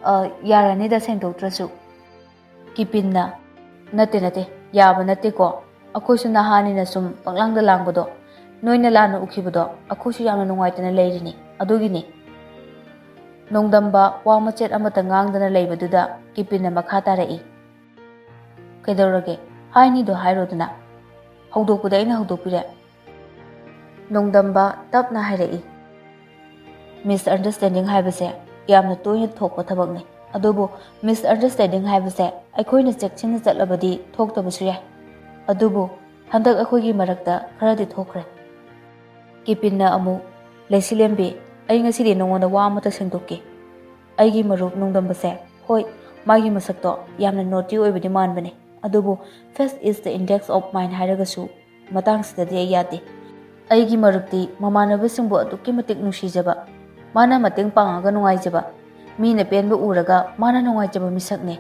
"ꯑ, ꯌꯥꯔꯅꯤꯗ ꯁꯦꯡꯗꯣꯛꯇ꯭ꯔꯁꯨ꯫" ꯀꯤꯄꯤꯟꯅ, "ꯅꯠꯇꯦ, ꯅꯠꯇꯦ, ꯌꯥꯕ ꯅꯠꯇꯦꯀꯣ꯫ ꯑꯩꯈꯣꯏꯁꯨ ꯅꯍꯥꯅꯤꯅ ꯁꯨꯝ ꯄꯪꯂꯥꯡꯗ ꯂꯥꯡꯕꯗꯣ, ꯅꯣꯏꯅ ꯂꯥꯟꯅ ꯎꯈꯤꯕꯗꯣ, ꯑꯩꯈꯣꯏꯁꯨ ꯌꯥꯝꯅ ꯅꯨꯡꯉꯥꯏꯇꯅ ꯂꯩꯔꯤꯅꯤ꯫ ꯑꯗꯨꯒꯤꯅꯤ꯫" ꯅꯣꯡꯗꯝꯕ ꯋꯥ ꯃꯆꯦꯠ ꯑꯃꯠꯇ ꯉꯥꯡꯗꯅ ꯂꯩꯕꯗꯨꯗ ꯀꯤꯄꯤꯟꯅ ꯃꯈꯥ ꯇꯥꯔꯛꯏ꯫ "ꯀꯩꯗꯧꯔꯒꯦ? ꯍꯥꯏꯅꯤꯗꯣ ꯍꯥꯏꯔꯣꯗꯅ꯫ ꯍꯧꯗꯣꯛꯄꯗ ꯑꯩꯅ ꯍꯧꯗꯣꯛꯄꯤꯔꯦ꯫" ꯅꯣꯡꯗꯝꯕ ꯇꯞꯅ ꯍꯥꯏꯔꯛꯏ, "ꯃꯤꯁꯑꯟꯗꯔꯁꯇꯦꯟꯗꯤꯡ ꯍꯥꯏꯕꯁꯦ ꯌꯥꯝꯅ ꯇꯣꯏꯅ ꯊꯣꯛꯄ ꯊꯕꯛꯅꯤ꯫ ꯑꯗꯨꯕꯨ ꯃꯤꯁꯑꯟꯗꯔꯁꯇꯦꯟꯗꯤꯡ ꯍꯥꯏꯕꯁꯦ ꯑꯩꯈꯣꯏꯅ ꯆꯦꯛꯁꯤꯟꯅ ꯆꯠꯂꯕꯗꯤ ꯊꯣꯛꯇꯕꯁꯨ ꯌꯥꯏ꯫ ꯑꯗꯨꯕꯨ ꯍꯟꯗꯛ ꯑꯩꯈꯣꯏꯒꯤ ꯃꯔꯛꯇ ꯈꯔꯗꯤ ꯊꯣꯛꯈ꯭ꯔꯦ꯫" ꯀꯤꯄꯤꯟꯅ ꯑꯃꯨꯛ, "ꯂꯩꯁꯤꯂꯦꯝꯕꯤ, ꯑꯩ ꯉꯁꯤꯗꯤ ꯅꯉꯣꯟꯗ ꯋꯥ ꯑꯃꯇ ꯁꯦꯡꯗꯣꯛꯀꯦ꯫ ꯑꯩꯒꯤ ꯃꯔꯨꯞ ꯅꯣꯡꯗꯝꯕꯁꯦ, ꯍꯣꯏ, ꯃꯥꯒꯤ ꯃꯁꯛꯇꯣ ꯌꯥꯝꯅ ꯅꯣꯇꯤ ꯑꯣꯏꯕꯗꯤ ꯃꯥꯟꯕꯅꯦ, ꯑꯗꯨꯕꯨ face is the index of mind ꯍꯥꯏꯔꯒꯁꯨ ꯃꯇꯥꯡꯁꯤꯗꯗꯤ ꯑꯩ ꯌꯥꯗꯦ꯫ ꯑꯩꯒꯤ ꯃꯔꯨꯞꯇꯤ ꯃꯃꯥꯟꯅꯕꯁꯤꯡꯕꯨ ꯑꯗꯨꯛꯀꯤ ꯃꯇꯤꯛ ꯅꯨꯡꯁꯤꯖꯕ, ꯃꯥꯅ ꯃꯇꯦꯡ ꯄꯥꯡꯉꯒ ꯅꯨꯡꯉꯥꯏꯖꯕ, ꯃꯤꯅ ꯄꯦꯟꯕ ꯎꯔꯒ ꯃꯥꯅ ꯅꯨꯡꯉꯥꯏꯖꯕ ꯃꯤꯁꯛꯅꯦ꯫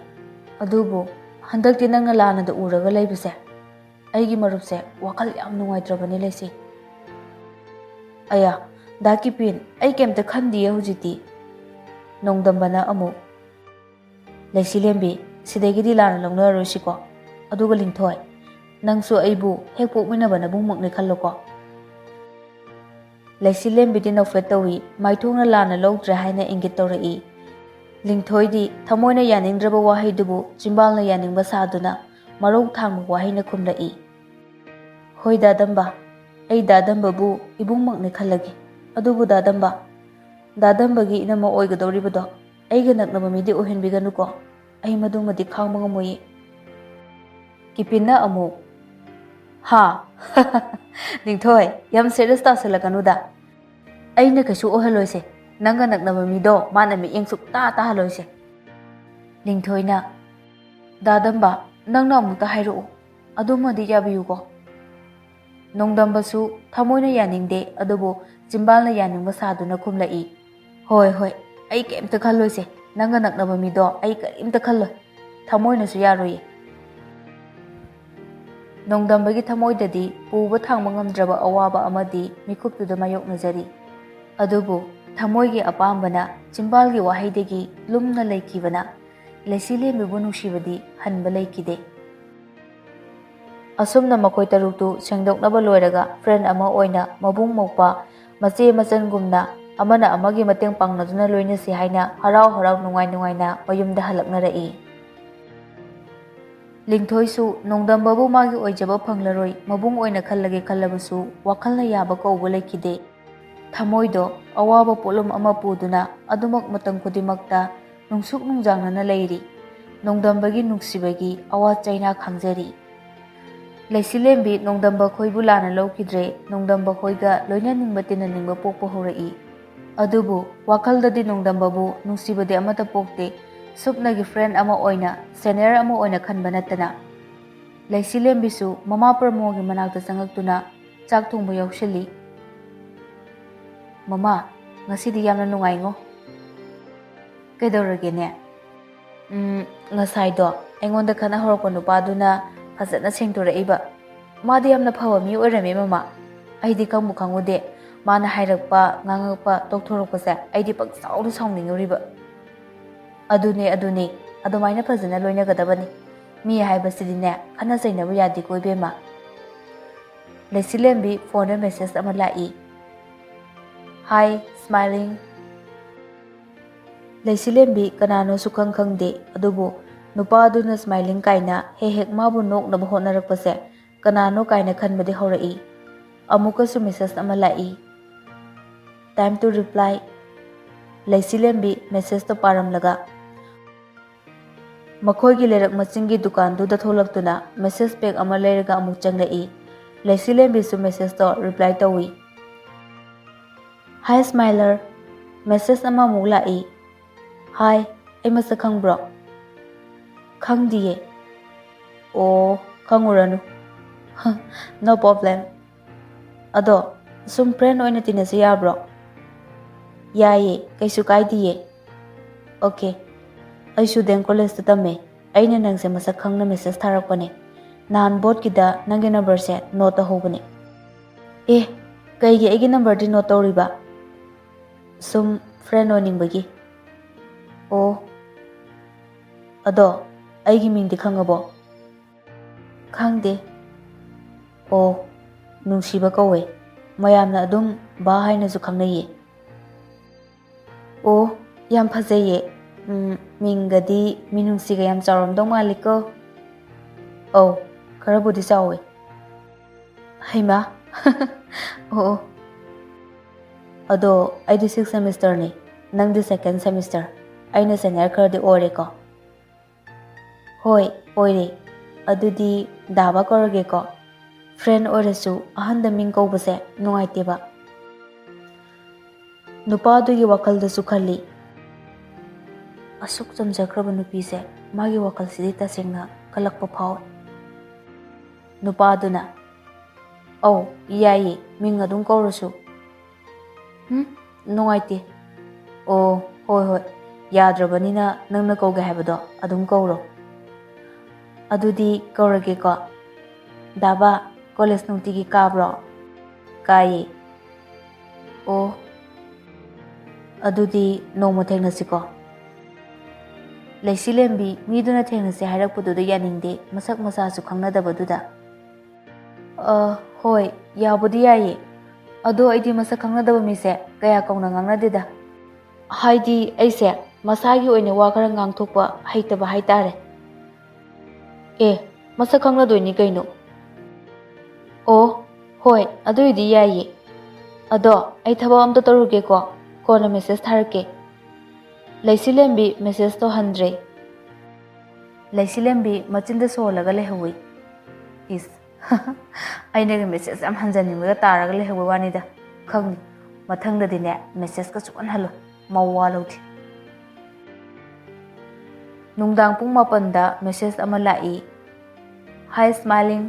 ꯑꯗꯨꯕꯨ ꯍꯟꯗꯛꯇꯤ ꯅꯪꯅ ꯂꯥꯟꯅꯗ ꯎꯔꯒ ꯂꯩꯕꯁꯦ, ꯑꯩꯒꯤ ꯃꯔꯨꯞꯁꯦ ꯋꯥꯈꯜ ꯌꯥꯝ ꯅꯨꯡꯉꯥꯏꯇ꯭ꯔꯕꯅꯤ, ꯂꯩꯁꯤ꯫" "ꯑꯌꯥ, ꯗꯥ ꯀꯤꯄꯤꯟ, ꯑꯩ ꯀꯩꯝꯇ ꯈꯟꯗꯤꯌꯦ ꯍꯧꯖꯤꯛꯇꯤ꯫" ꯅꯣꯡꯗꯝꯕꯅ ꯑꯃꯨꯛ, "ꯂꯩꯁꯤꯂꯦꯝꯕꯤ, ꯁꯤꯗꯒꯤꯗꯤ ꯂꯥꯟꯅ ꯂꯧꯅꯔꯔꯣꯏꯁꯤꯀꯣ꯫ ꯑꯗꯨꯒ ꯂꯤꯡꯊꯣꯏ, ꯅꯪꯁꯨ ꯑꯩꯕꯨ ꯍꯦꯛ ꯄꯣꯛꯃꯤꯟꯅꯕ ꯅꯕꯨꯡꯃꯛꯅꯤ ꯈꯜꯂꯣꯀꯣ꯫" ꯂꯩꯁꯤꯂꯦꯝꯕꯤꯗꯤ ꯅꯣꯛꯐꯦꯠ ꯇꯧꯏ, ꯃꯥꯏꯊꯣꯡꯅ ꯂꯥꯟꯅ ꯂꯧꯗ꯭ꯔꯦ ꯍꯥꯏꯅ ꯏꯪꯒꯤꯠ ꯇꯧꯔꯛꯏ꯫ ꯂꯤꯡꯊꯣꯏꯗꯤ ꯊꯃꯣꯏꯅ ꯌꯥꯅꯤꯡꯗ꯭ꯔꯕ ꯋꯥꯍꯩꯗꯨꯕꯨ ꯆꯤꯝꯕꯥꯜꯅ ꯌꯥꯅꯤꯡꯕ ꯁꯥꯗꯨꯅ ꯃꯔꯧ ꯊꯥꯡꯕ ꯋꯥꯍꯩꯅ ꯈꯨꯝꯂꯛꯏ, "ꯍꯣꯏ ꯗꯥꯗꯝꯕ, ꯑꯩ ꯗꯥꯗꯝꯕꯕꯨ ꯏꯕꯨꯡꯃꯛꯅꯤ ꯈꯜꯂꯒꯦ꯫ ꯑꯗꯨꯕꯨ ꯗꯥꯗꯝꯕ, ꯗꯥꯗꯝꯕꯒꯤ ꯏꯅꯝꯃ ꯑꯣꯏꯒꯗꯧꯔꯤꯕꯗꯣ ꯑꯩꯒ ꯅꯛꯅꯕ ꯃꯤꯗꯤ ꯑꯣꯏꯍꯟꯕꯤꯒꯅꯨꯀꯣ꯫ ꯑꯩ ꯃꯗꯨꯃꯗꯤ ꯈꯥꯡꯕ ꯉꯝꯃꯣꯏꯌꯦ꯫" ꯀꯤꯄꯤꯟꯅ ꯑꯃꯨꯛ, "ꯍꯥ? ꯂꯤꯡꯊꯣꯏ, ꯌꯥꯝ ꯁꯦꯔꯤꯌꯁ ꯇꯥꯁꯜꯂꯛꯀꯅꯨꯗ꯫ ꯑꯩꯅ ꯀꯩꯁꯨ ꯑꯣꯏꯍꯜꯂꯣꯏꯁꯦ꯫ ꯅꯪꯒ ꯅꯛꯅꯕ ꯃꯤꯗꯣ ꯃꯥꯅ ꯃꯤꯠꯌꯦꯡ ꯁꯨꯛꯇꯥ ꯇꯥꯍꯜꯂꯣꯏꯁꯦ꯫" ꯂꯤꯡꯊꯣꯏꯅ, "ꯗꯥꯗꯝꯕ, ꯅꯪꯅ ꯑꯃꯨꯛꯇ ꯍꯥꯏꯔꯛꯎ, ꯑꯗꯨꯃꯗꯤ ꯌꯥꯕꯤꯌꯨꯀꯣ?" ꯅꯣꯡꯗꯝꯕꯁꯨ ꯊꯃꯣꯏꯅ ꯌꯥꯅꯤꯡꯗꯦ, ꯑꯗꯨꯕꯨ ꯆꯤꯝꯕꯥꯜꯅ ꯌꯥꯅꯤꯡꯕ ꯁꯥꯗꯨꯅ ꯈꯨꯝꯂꯛꯏ, "ꯍꯣꯏ, ꯍꯣꯏ, ꯑꯩ ꯀꯩꯝꯇ ꯈꯜꯂꯣꯏꯁꯦ꯫ ꯅꯪꯒ ꯅꯛꯅꯕ ꯃꯤꯗꯣ ꯑꯩ ꯀꯔꯤꯝꯇ ꯈꯜꯂꯣꯏ꯫ ꯊꯃꯣꯏꯅꯁꯨ ꯌꯥꯔꯣꯏꯌꯦ꯫" ꯅꯣꯡꯗꯝꯕꯒꯤ ꯊꯃꯣꯏꯗꯗꯤ ꯄꯨꯕ ꯊꯥꯡꯕ ꯉꯝꯗ꯭ꯔꯕ ꯑꯋꯥꯕ ꯑꯃꯗꯤ ꯃꯤꯀꯨꯞꯇꯨꯗ ꯃꯥꯌꯣꯛꯅꯖꯔꯤ꯫ ꯑꯗꯨꯕꯨ ꯊꯃꯣꯏꯒꯤ ꯑꯄꯥꯝꯕꯅ, ꯆꯤꯝꯕꯥꯜꯒꯤ ꯋꯥꯍꯩꯗꯒꯤ ꯂꯨꯝꯅ ꯂꯩꯈꯤꯕꯅ ꯂꯩꯁꯤꯂꯦꯝꯕꯤꯕꯨ ꯅꯨꯡꯁꯤꯕꯗꯤ ꯍꯟꯕ ꯂꯩꯈꯤꯗꯦ꯫ ꯑꯁꯨꯝꯅ ꯃꯈꯣꯏ ꯇꯔꯨꯛꯇꯨ ꯁꯦꯡꯗꯣꯛꯅꯕ ꯂꯣꯏꯔꯒ, ꯐ꯭ꯔꯦꯟ ꯑꯃ ꯑꯣꯏꯅ, ꯃꯕꯨꯡ ꯃꯧꯄ꯭ꯋꯥ, ꯃꯆꯦ ꯃꯆꯟꯒꯨꯝꯅ ꯑꯃꯅ ꯑꯃꯒꯤ ꯃꯇꯦꯡ ꯄꯥꯡꯅꯗꯨꯅ ꯂꯣꯏꯅꯁꯤ ꯍꯥꯏꯅ ꯍꯔꯥꯎ ꯍꯔꯥꯎ ꯅꯨꯡꯉꯥꯏ ꯅꯨꯡꯉꯥꯏꯅ ꯃꯌꯨꯝꯗ ꯍꯜꯂꯛꯅꯔꯛꯏ꯫ ꯂꯤꯡꯊꯣꯏꯁꯨ ꯅꯣꯡꯗꯝꯕꯕꯨ ꯃꯥꯒꯤ ꯑꯣꯏꯖꯕ ꯐꯪꯂꯔꯣꯏ, ꯃꯕꯨꯡ ꯑꯣꯏꯅ ꯈꯜꯂꯒꯦ ꯈꯜꯂꯕꯁꯨ ꯋꯥꯈꯜꯅ ꯌꯥꯕ ꯀꯧꯕ ꯂꯩꯈꯤꯗꯦ꯫ ꯊꯃꯣꯏꯗꯣ ꯑꯋꯥꯕ ꯄꯣꯠꯂꯨꯝ ꯑꯃ ꯄꯨꯗꯨꯅ ꯑꯗꯨꯃꯛ ꯃꯇꯝ ꯈꯨꯗꯤꯡꯃꯛꯇ ꯅꯨꯡꯁꯨꯛ ꯅꯨꯡꯖꯥꯡꯅꯅ ꯂꯩꯔꯤ꯫ ꯅꯣꯡꯗꯝꯕꯒꯤ ꯅꯨꯡꯁꯤꯕꯒꯤ ꯑꯋꯥ ꯆꯩꯅꯥ ꯈꯥꯡꯖꯔꯤ꯫ ꯂꯩꯁꯤꯂꯦꯝꯕꯤ ꯅꯣꯡꯗꯝꯕ ꯈꯣꯏꯕꯨ ꯂꯥꯟꯅ ꯂꯧꯈꯤꯗ꯭ꯔꯦ, ꯅꯣꯡꯗꯝꯕ ꯈꯣꯏꯒ ꯂꯣꯏꯅꯅꯤꯡꯕ ꯇꯤꯟꯅꯅꯤꯡꯕ ꯄꯣꯛꯄ ꯍꯧꯔꯛꯏ꯫ ꯑꯗꯨꯕꯨ ꯋꯥꯈꯜꯗꯗꯤ ꯅꯣꯡꯗꯝꯕꯕꯨ ꯅꯨꯡꯁꯤꯕꯗꯤ ꯑꯃꯠꯇ ꯄꯣꯛꯇꯦ, ꯁꯨꯞꯅꯒꯤ ꯐ꯭ꯔꯦꯟ ꯑꯃ ꯑꯣꯏꯅ, ꯁꯦꯅꯤꯌꯔ ꯑꯃ ꯑꯣꯏꯅ ꯈꯟꯕ ꯅꯠꯇꯅ꯫ ꯂꯩꯁꯤꯂꯦꯝꯕꯤꯁꯨ ꯃꯃꯥ ꯄ꯭ꯔꯃꯣꯒꯤ ꯃꯅꯥꯛꯇ ꯆꯪꯉꯛꯇꯨꯅ ꯆꯥꯛ ꯊꯣꯡꯕ ꯌꯥꯎꯁꯤꯜꯂꯤ꯫ "ꯃꯃꯥ, ꯉꯁꯤꯗꯤ ꯌꯥꯝꯅ ꯅꯨꯡꯉꯥꯏꯉꯣ꯫" "ꯀꯩꯗꯧꯔꯒꯦꯅꯦ?" "ꯎꯝ, ꯉꯁꯥꯏꯗꯣ ꯑꯩꯉꯣꯟꯗ ꯈꯠꯅ ꯍꯧꯔꯛꯄ ꯅꯨꯄꯥꯗꯨꯅ ꯐꯖꯅ ꯁꯦꯡꯗꯣꯔꯛꯏꯕ꯫ ꯃꯥꯗꯤ ꯌꯥꯝꯅ ꯐꯕ ꯃꯤ ꯑꯣꯏꯔꯝꯃꯦ, ꯃꯃꯥ꯫ ꯑꯩꯗꯤ ꯈꯪꯕꯨ ꯈꯪꯉꯨꯗꯦ꯫ ꯃꯥꯅ ꯍꯥꯏꯔꯛꯄ, ꯉꯥꯡꯉꯛꯄ, ꯇꯧꯊꯣꯔꯛꯄꯁꯦ ꯑꯩꯗꯤ ꯄꯪꯁꯥꯎꯗ ꯁꯥꯎꯅꯤꯡꯉꯨꯔꯤꯕ꯫" "ꯑꯗꯨꯅꯦ, ꯑꯗꯨꯅꯦ꯫ ꯑꯗꯨꯃꯥꯏꯅ ꯐꯖꯅ ꯂꯣꯏꯅꯒꯗꯕꯅꯤ꯫ ꯃꯤ ꯍꯥꯏꯕꯁꯤꯗꯤꯅꯦ, ꯈꯠꯅ ꯆꯩꯅꯕ ꯌꯥꯗꯦꯀꯣ, ꯏꯕꯦꯝꯃ꯫" ꯂꯩꯁꯤꯂꯦꯝꯕꯤ ꯐꯣꯟꯗ ꯃꯦꯁꯦꯖ ꯑꯃ ꯂꯥꯛꯏ꯫ "Hi, smiling꯫" ꯂꯩꯁꯤꯂꯦꯝꯕꯤ ꯀꯅꯥꯅꯣ ꯁꯨꯈꯪ ꯈꯪꯗꯦ, ꯑꯗꯨꯕꯨ ꯅꯨꯄꯥ ꯑꯗꯨꯅ ꯁ꯭ꯃꯥꯏꯂꯤꯡ ꯀꯥꯏꯅ ꯍꯦꯛ ꯍꯦꯛ ꯃꯥꯕꯨ ꯅꯣꯛꯅꯕ ꯍꯣꯠꯅꯔꯛꯄꯁꯦ ꯀꯅꯥꯅꯣ ꯀꯥꯏꯅ ꯈꯟꯕꯗꯤ ꯍꯧꯔꯛꯏ꯫ ꯑꯃꯨꯛꯀꯁꯨ ꯃꯦꯁꯦꯖ ꯑꯃ ꯂꯥꯛꯏ꯫ "Time to reply꯫" ꯂꯩꯁꯤꯂꯦꯝꯕꯤ ꯃꯦꯁꯦꯖꯇꯣ ꯄꯥꯔꯝꯂꯒ ꯃꯈꯣꯏꯒꯤ ꯂꯩꯔꯛ ꯃꯆꯤꯟꯒꯤ ꯗꯨꯀꯥꯟꯗꯨꯗ ꯊꯣꯛꯂꯛꯇꯨꯅ ꯃꯦꯁꯦꯖ ꯄꯦꯛ ꯑꯃ ꯂꯩꯔꯒ ꯑꯃꯨꯛ ꯆꯪꯂꯛꯏ꯫ ꯂꯩꯁꯤꯂꯦꯝꯕꯤꯁꯨ ꯃꯦꯁꯦꯖꯇꯣ ꯔꯤꯄ꯭ꯂꯥꯏ ꯇꯧꯏ꯫ "Hi, smiler꯫" ꯃꯦꯁꯦꯖ ꯑꯃꯃꯨꯛ ꯂꯥꯛꯏ꯫ "Hi, ꯑꯩ ꯃꯁꯛ ꯈꯪꯕ꯭ꯔꯣ?" ꯈꯪꯗꯤꯌꯦ꯫ ꯑꯣ, ꯈꯪꯉꯨꯔꯅꯨ꯫ No problem. ꯑꯗꯣ, ꯁꯨꯝ friend ꯑꯣꯏꯅ ꯇꯤꯟꯅꯁꯤ ꯌꯥꯕ꯭ꯔꯣ? ꯌꯥꯏꯌꯦ, ꯀꯩꯁꯨ ꯀꯥꯏꯗꯤꯌꯦ꯫ Okay, ꯑꯩꯁꯨ ꯗꯦꯝ ꯀꯣꯂꯦꯖꯇ ꯇꯝꯃꯦ꯫ ꯑꯩꯅ ꯅꯪꯁꯦ ꯃꯁꯛ ꯈꯪꯅ message ꯊꯥꯔꯛꯄꯅꯦ꯫ ꯅꯍꯥꯟ ꯕꯣꯠꯀꯤꯗ ꯅꯪꯒꯤ numberꯁꯦ note ꯇꯧꯍꯧꯕꯅꯦ꯫ ꯑꯦ, ꯀꯩꯒꯤ ꯑꯩꯒꯤ numberꯗꯤ note ꯇꯧꯔꯤꯕ? ꯁꯨꯝ friend ꯑꯣꯏꯅꯤꯡꯕꯒꯤ꯫ ꯑꯣ, ꯑꯗꯣ ꯑꯩꯒꯤ ꯃꯤꯡꯗꯤ ꯈꯪꯉꯕꯣ? ꯈꯪꯗꯦ꯫ ꯑꯣ, ꯅꯨꯡꯁꯤꯕ ꯀꯧꯋꯦ꯫ ꯃꯌꯥꯝꯅ ꯑꯗꯨꯝ ꯕꯥ ꯍꯥꯏꯅꯁꯨ ꯈꯪꯅꯩꯌꯦ꯫ ꯑꯣ, ꯌꯥꯝ ꯐꯖꯩꯌꯦ꯫ ꯎꯝ, ꯃꯤꯡꯒꯗꯤ ꯃꯤꯅꯨꯡꯁꯤꯒ ꯌꯥꯝ ꯆꯥꯎꯔꯝꯗꯧ ꯃꯥꯜꯂꯤꯀꯣ꯫ ꯑꯧ, ꯈꯔꯕꯨꯗꯤ ꯆꯥꯎꯋꯦ꯫ ꯍꯩꯃꯥ꯫ ꯑꯣ, ꯑꯣ꯫ ꯑꯗꯣ ꯑꯩꯗꯤ sixth semesterꯅꯤ, ꯅꯪꯗꯤ second semester꯫ ꯑꯩꯅ senior ꯈꯔꯗꯤ ꯑꯣꯏꯔꯦꯀꯣ꯫ ꯍꯣꯏ, ꯑꯣꯏꯔꯦ꯫ ꯑꯗꯨꯗꯤ ꯗꯥꯕ ꯀꯧꯔꯒꯦꯀꯣ꯫ Friend ꯑꯣꯏꯔꯁꯨ ꯑꯍꯟꯗ ꯃꯤꯡ ꯀꯧꯕꯁꯦ ꯅꯨꯡꯉꯥꯏꯇꯦꯕ꯫ ꯅꯨꯄꯥꯗꯨꯒꯤ ꯋꯥꯈꯜꯗꯁꯨ ꯈꯜꯂꯤ, "ꯑꯁꯨꯛ ꯆꯝꯖꯈ꯭ꯔꯕ ꯅꯨꯄꯤꯁꯦ, ꯃꯥꯒꯤ ꯋꯥꯈꯜꯁꯤꯗꯤ ꯇꯁꯦꯡꯅ ꯀꯜꯂꯛꯄ ꯐꯥꯎꯏ꯫" ꯅꯨꯄꯥꯗꯨꯅ, "ꯑꯧ, ꯌꯥꯏꯌꯦ, ꯃꯤꯡ ꯑꯗꯨꯝ ꯀꯧꯔꯁꯨ꯫" "ꯍꯨꯝ, ꯅꯨꯡꯉꯥꯏꯇꯦ꯫" "ꯑꯣ, ꯍꯣꯏ, ꯍꯣꯏ, ꯌꯥꯗ꯭ꯔꯕꯅꯤꯅ ꯅꯪꯅ ꯀꯧꯒꯦ ꯍꯥꯏꯕꯗꯣ ꯑꯗꯨꯝ ꯀꯧꯔꯣ꯫" "ꯑꯗꯨꯗꯤ ꯀꯧꯔꯒꯦꯀꯣ꯫ ꯗꯥꯕ, ꯀꯣꯂꯦꯖ ꯅꯨꯡꯇꯤꯒꯤ ꯀꯥꯕ꯭ꯔꯣ?" "ꯀꯥꯏꯌꯦ꯫" "ꯑꯣ, ꯑꯗꯨꯗꯤ ꯅꯣꯡꯃ ꯊꯦꯡꯅꯁꯤꯀꯣ꯫" ꯂꯩꯁꯤꯂꯦꯝꯕꯤ ꯃꯤꯗꯨꯅ ꯊꯦꯡꯅꯁꯦ ꯍꯥꯏꯔꯛꯄꯗꯨꯗ ꯌꯥꯅꯤꯡꯗꯦ, ꯃꯁꯛ ꯃꯁꯥꯁꯨ ꯈꯪꯅꯗꯕꯗꯨꯗ꯫ "ꯑ, ꯍꯣꯏ, ꯌꯥꯕꯨꯗꯤ ꯌꯥꯏꯌꯦ꯫ ꯑꯗꯣ ꯑꯩꯗꯤ ꯃꯁꯛ ꯈꯪꯅꯗꯕ ꯃꯤꯁꯦ ꯀꯌꯥ ꯀꯧꯅ ꯉꯥꯡꯅꯗꯦꯗ꯫ ꯍꯥꯏꯗꯤ ꯑꯩꯁꯦ ꯃꯁꯥꯒꯤ ꯑꯣꯏꯅ ꯋꯥ ꯈꯔ ꯉꯥꯡꯊꯣꯛꯄ ꯍꯩꯇꯕ ꯍꯥꯏꯇꯥꯔꯦ꯫" "ꯑꯦ, ꯃꯁꯛ ꯈꯪꯅꯗꯣꯏꯅꯤ ꯀꯩꯅꯣ꯫" "ꯑꯣ, ꯍꯣꯏ, ꯑꯗꯨꯏꯗꯤ ꯌꯥꯏꯌꯦ꯫ ꯑꯗꯣ ꯑꯩ ꯊꯕꯛ ꯑꯝꯇ ꯇꯧꯔꯨꯒꯦꯀꯣ, ꯀꯣꯟꯅ message ꯊꯥꯔꯛꯀꯦ꯫" ꯂꯩꯁꯤꯂꯦꯝꯕꯤ messageꯇꯣ ꯍꯟꯗ꯭ꯔꯦ꯫ ꯂꯩꯁꯤꯂꯦꯝꯕꯤ ꯃꯆꯤꯟꯗ ꯁꯣꯜꯂꯒ ꯂꯩꯍꯧꯏ꯫ ꯏꯁ, ꯑꯩꯅꯒ message ꯌꯥꯝ ꯍꯟꯖꯟꯅꯤꯡꯕꯒ ꯇꯥꯔꯒ ꯂꯩꯍꯧꯕ ꯋꯥꯅꯤꯗ꯫ ꯈꯪꯅꯤ, ꯃꯊꯪꯗꯗꯤꯅꯦ messageꯀ ꯁꯨꯛꯍꯟ ꯍꯜꯂꯣꯏ, ꯃꯋꯥ ꯂꯧꯗꯦ꯫ ꯅꯨꯡꯗꯥꯡ ꯄꯨꯡ ꯃꯥꯄꯟꯗ message ꯑꯃ ꯂꯥꯛꯏ꯫ Hi smiling꯫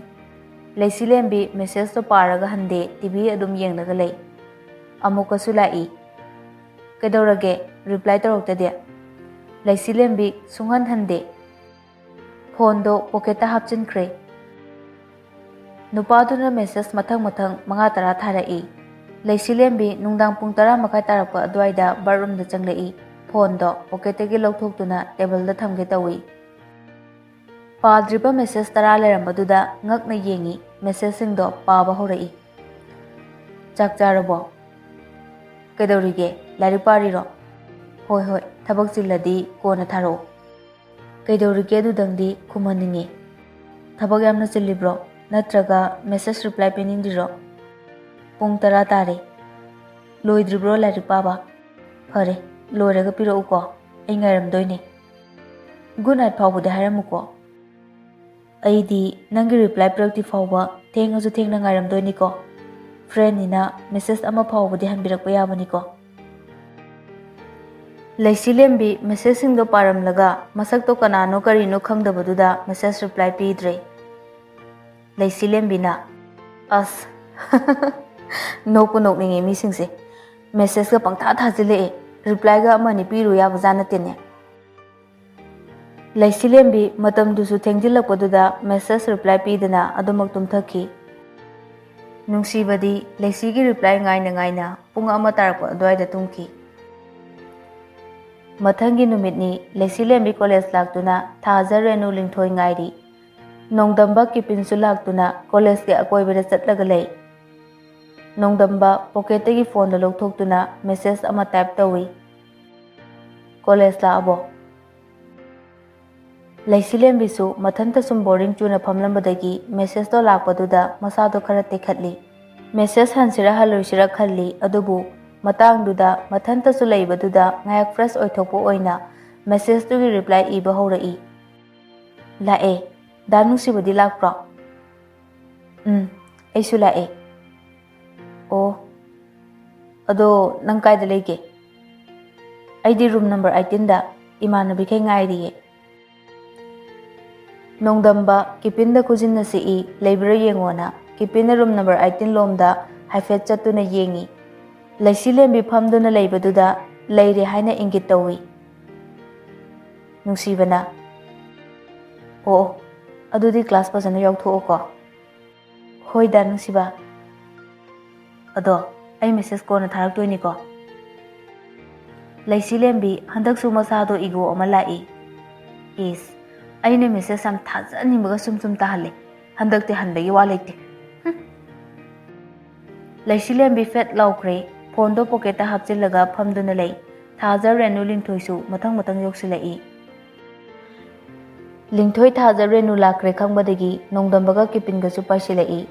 ꯂꯩꯁꯤꯂꯦꯝꯕꯤ messageꯇꯣ ꯄꯥꯔꯒ ꯍꯟꯗꯦ, TV ꯑꯗꯨꯝ ꯌꯦꯡꯂꯒ ꯂꯩ꯫ ꯑꯃꯨꯛꯀꯁꯨ ꯂꯥꯛꯏ꯫ "ꯀꯩꯗꯧꯔꯒꯦ? Reply ꯇꯧꯔꯛꯇꯗꯦ?" ꯂꯩꯁꯤꯂꯦꯝꯕꯤ ꯁꯨꯡꯍꯟ ꯍꯟꯗꯦ꯫ Phoneꯗꯣ pocketꯇ ꯍꯥꯞꯆꯤꯟꯈ꯭ꯔꯦ꯫ ꯅꯨꯄꯥꯗꯨꯅ message ꯃꯊꯪ ꯃꯊꯪ ꯃꯉꯥ ꯇꯔꯥ ꯊꯥꯔꯛꯏ꯫ ꯂꯩꯁꯤꯂꯦꯝꯕꯤ ꯅꯨꯡꯗꯥꯡ ꯄꯨꯡ ꯇꯔꯥ ꯃꯈꯥꯏ ꯇꯥꯔꯛꯄ ꯑꯗꯨꯋꯥꯏꯗ bathroomꯗ ꯆꯪꯂꯛꯏ꯫ Phoneꯗꯣ pocketꯇꯒꯤ ꯂꯧꯊꯣꯛꯇꯨꯅ tableꯗ ꯊꯝꯒꯦ ꯇꯧꯏ꯫ ꯄꯥꯗ꯭ꯔꯤꯕ message ꯇꯔꯥ ꯂꯩꯔꯝꯕꯗꯨꯗ ꯉꯛꯅ ꯌꯦꯡꯏ꯫ Messageꯁꯤꯡꯗꯣ ꯄꯥꯕ ꯍꯧꯔꯛꯏ꯫ "ꯆꯥꯛ ꯆꯥꯔꯕꯣ? ꯀꯩꯗꯧꯔꯤꯒꯦ? ꯂꯥꯏꯔꯤꯛ ꯄꯥꯔꯤꯔꯣ? ꯍꯣꯏ, ꯍꯣꯏ, ꯊꯕꯛ ꯆꯤꯜꯂꯗꯤ ꯀꯣꯟꯅ ꯊꯥꯔꯛꯑꯣ꯫ ꯀꯩꯗꯧꯔꯤꯒꯦ ꯑꯗꯨꯗꯪꯗꯤ ꯈꯨꯝꯍꯟꯅꯤꯡꯉꯤ꯫ ꯊꯕꯛ ꯌꯥꯝꯅ ꯆꯤꯜꯂꯤꯕ꯭ꯔꯣ? ꯅꯠꯇ꯭ꯔꯒ message reply ꯄꯤꯅꯤꯡꯗ꯭ꯔꯤꯔꯣ? ꯄꯨꯡ ꯇꯔꯥ ꯇꯥꯔꯦ꯫ ꯂꯣꯏꯗ꯭ꯔꯤꯕ꯭ꯔꯣ ꯂꯥꯏꯔꯤꯛ ꯄꯥꯕ? ꯐꯔꯦ, ꯂꯣꯏꯔꯒ ꯄꯤꯔꯛꯎꯀꯣ, ꯑꯩ ꯉꯥꯏꯔꯝꯗꯣꯏꯅꯦ꯫ Good night ꯐꯥꯎꯕꯗꯤ ꯍꯥꯏꯔꯝꯃꯨꯀꯣ꯫ ꯑꯩꯗꯤ ꯅꯪꯒꯤ reply ꯄꯤꯔꯛꯇ꯭ꯔꯤ ꯐꯥꯎꯕ ꯊꯦꯡꯉꯁꯨ ꯊꯦꯡꯅ ꯉꯥꯏꯔꯝꯗꯣꯏꯅꯤꯀꯣ꯫ Friendꯅꯤꯅ message ꯑꯃ ꯐꯥꯎꯕꯗꯤ ꯍꯟꯕꯤꯔꯛꯄ ꯌꯥꯕꯅꯤꯀꯣ꯫" ꯂꯩꯁꯤꯂꯦꯝꯕꯤ messageꯁꯤꯡꯗꯣ ꯄꯥꯔꯝꯂꯒ ꯃꯁꯛꯇꯣ ꯀꯅꯥꯅꯣ ꯀꯔꯤꯅꯣ ꯈꯪꯗꯕꯗꯨꯗ message reply ꯄꯤꯗ꯭ꯔꯦ꯫ ꯂꯩꯁꯤꯂꯦꯝꯕꯤꯅ, "ꯑꯁ, ꯅꯣꯛꯄꯨ ꯅꯣꯛꯅꯤꯡꯉꯦ ꯃꯤꯁꯤꯡꯁꯦ꯫ Messageꯀ ꯄꯪꯊꯥ ꯊꯥꯖꯤꯜꯂꯛꯑꯦ, replyꯒ ꯑꯃ ꯑꯅꯤ ꯄꯤꯔꯨ ꯌꯥꯕꯖꯥꯠ ꯅꯠꯇꯦꯅꯦ꯫" ꯂꯩꯁꯤꯂꯦꯝꯕꯤ ꯃꯇꯝꯗꯨꯁꯨ ꯊꯦꯡꯖꯤꯜꯂꯛꯄꯗꯨꯗ message reply ꯄꯤꯗꯅ ꯑꯗꯨꯃꯛ ꯇꯨꯝꯊꯈꯤ꯫ ꯅꯨꯡꯁꯤꯕꯗꯤ ꯂꯩꯁꯤꯒꯤ reply ꯉꯥꯏꯅ ꯉꯥꯏꯅ ꯄꯨꯡ ꯑꯃ ꯇꯥꯔꯛꯄ ꯑꯗꯨꯋꯥꯏꯗ ꯇꯨꯝꯈꯤ꯫ ꯃꯊꯪꯒꯤ ꯅꯨꯃꯤꯠꯅꯤ꯫ ꯂꯩꯁꯤꯂꯦꯝꯕꯤ college ꯂꯥꯛꯇꯨꯅ ꯊꯥꯖ, ꯔꯦꯅꯨ, ꯂꯤꯡꯊꯣꯏ ꯉꯥꯏꯔꯤ꯫ ꯅꯣꯡꯗꯝꯕ ꯀꯤꯄꯤꯟꯁꯨ ꯂꯥꯛꯇꯨꯅ collegeꯀꯤ ꯑꯀꯣꯏꯕꯗ ꯆꯠꯂꯒ ꯂꯩ꯫ ꯅꯣꯡꯗꯝꯕ pocketꯇꯒꯤ phoneꯗꯣ ꯂꯧꯊꯣꯛꯇꯨꯅ message ꯑꯃ type ꯇꯧꯏ꯫ "College ꯂꯥꯛꯑꯕꯣ?" ꯂꯩꯁꯤꯂꯦꯝꯕꯤꯁꯨ ꯃꯊꯟꯇ ꯁꯨꯝ boring ꯆꯨꯅ ꯐꯝꯂꯝꯕꯗꯒꯤ messageꯇꯣ ꯂꯥꯛꯄꯗꯨꯗ ꯃꯁꯥꯗꯣ ꯈꯔ ꯇꯦꯛꯈꯠꯂꯤ꯫ Message ꯍꯟꯁꯤꯔ ꯍꯜꯂꯣꯏꯁꯤꯔ ꯈꯜꯂꯤ, ꯑꯗꯨꯕꯨ ꯃꯇꯥꯡꯗꯨꯗ ꯃꯊꯟꯇꯁꯨ ꯂꯩꯕꯗꯨꯗ ꯉꯥꯏꯍꯥꯛ fresh ꯑꯣꯏꯊꯣꯛꯄ ꯑꯣꯏꯅ messageꯇꯨꯒꯤ reply ꯏꯕ ꯍꯧꯔꯛꯏ꯫ "ꯂꯥꯛꯑꯦ꯫ ꯗꯥ ꯅꯨꯡꯁꯤꯕꯗꯤ ꯂꯥꯛꯄ꯭ꯔꯣ?" "ꯎꯝ, ꯑꯩꯁꯨ ꯂꯥꯛꯑꯦ꯫" "ꯑꯣ, ꯑꯗꯣ ꯅꯪ ꯀꯥꯏꯗ ꯂꯩꯒꯦ?" "ꯑꯩꯗꯤ room number eighteenꯗ ꯏꯃꯥꯟꯅꯕꯤꯈꯩ ꯉꯥꯏꯔꯤꯌꯦ꯫" ꯅꯣꯡꯗꯝꯕ ꯀꯤꯄꯤꯟꯗ ꯈꯨꯖꯤꯟꯅ ꯁꯤꯛꯏ꯫ "ꯂꯩꯕ꯭ꯔꯥ ꯌꯦꯡꯉꯣꯅ" ꯀꯤꯄꯤꯟꯅ ꯔꯨꯝ ꯅꯝꯕꯔ ꯑꯩꯠꯇꯤꯟ ꯂꯣꯝꯗ ꯍꯥꯏꯐꯦꯠ ꯆꯠꯇꯨꯅ ꯌꯦꯡꯉꯤ꯫ ꯂꯩꯁꯤꯂꯦꯝꯕꯤ ꯐꯝꯗꯨꯅ ꯂꯩꯕꯗꯨꯗ ꯂꯩꯔꯦ ꯍꯥꯏꯅ ꯏꯪꯒꯤꯠ ꯇꯧꯏ꯫ ꯅꯨꯡꯁꯤꯕꯅ, "ꯑꯣ, ꯑꯣ, ꯑꯗꯨꯗꯤ ꯀ꯭ꯂꯥꯁ ꯐꯖꯅ ꯌꯥꯎꯊꯣꯛꯑꯣꯀꯣ꯫" "ꯍꯣꯏꯗ, ꯅꯨꯡꯁꯤꯕ꯫ ꯑꯗꯣ, ꯑꯩ ꯃꯦꯁꯦꯖ ꯀꯣꯟꯅ ꯊꯥꯔꯛꯇꯣꯏꯅꯤꯀꯣ꯫" ꯂꯩꯁꯤꯂꯦꯝꯕꯤ ꯍꯟꯗꯛꯁꯨ ꯃꯁꯥꯗꯣ ꯏꯒꯣ ꯑꯃ ꯂꯥꯛꯏ꯫ "ꯏꯁ, ꯑꯩꯅ ꯃꯦꯁꯦꯖ ꯌꯥꯝ ꯊꯥꯖꯍꯟꯅꯤꯡꯕꯒ ꯁꯨꯝ ꯁꯨꯝ ꯇꯥꯍꯜꯂꯦ꯫ ꯍꯟꯗꯛꯇꯤ ꯍꯟꯕꯒꯤ ꯋꯥ ꯂꯩꯇꯦ꯫" ꯍꯨꯝ꯫ ꯂꯩꯁꯤꯂꯦꯝꯕꯤ ꯐꯦꯠ ꯂꯥꯎꯈ꯭ꯔꯦ꯫ ꯐꯣꯟꯗꯣ ꯄꯣꯀꯦꯠꯇ ꯍꯥꯞꯆꯤꯜꯂꯒ ꯐꯝꯗꯨꯅ ꯂꯩ꯫ ꯊꯥꯖ, ꯔꯦꯅꯨ, ꯂꯤꯡꯊꯣꯏꯁꯨ ꯃꯊꯪ ꯃꯊꯪ ꯌꯧꯁꯤꯜꯂꯛꯏ꯫ ꯂꯤꯡꯊꯣꯏ, ꯊꯥꯖ, ꯔꯦꯅꯨ ꯂꯥꯛꯈ꯭ꯔꯦ ꯈꯪꯕꯗꯒꯤ ꯅꯣꯡꯗꯝꯕꯒ ꯀꯤꯄꯤꯟꯒꯁꯨ ꯄꯥꯏꯁꯤꯜꯂꯛꯏ꯫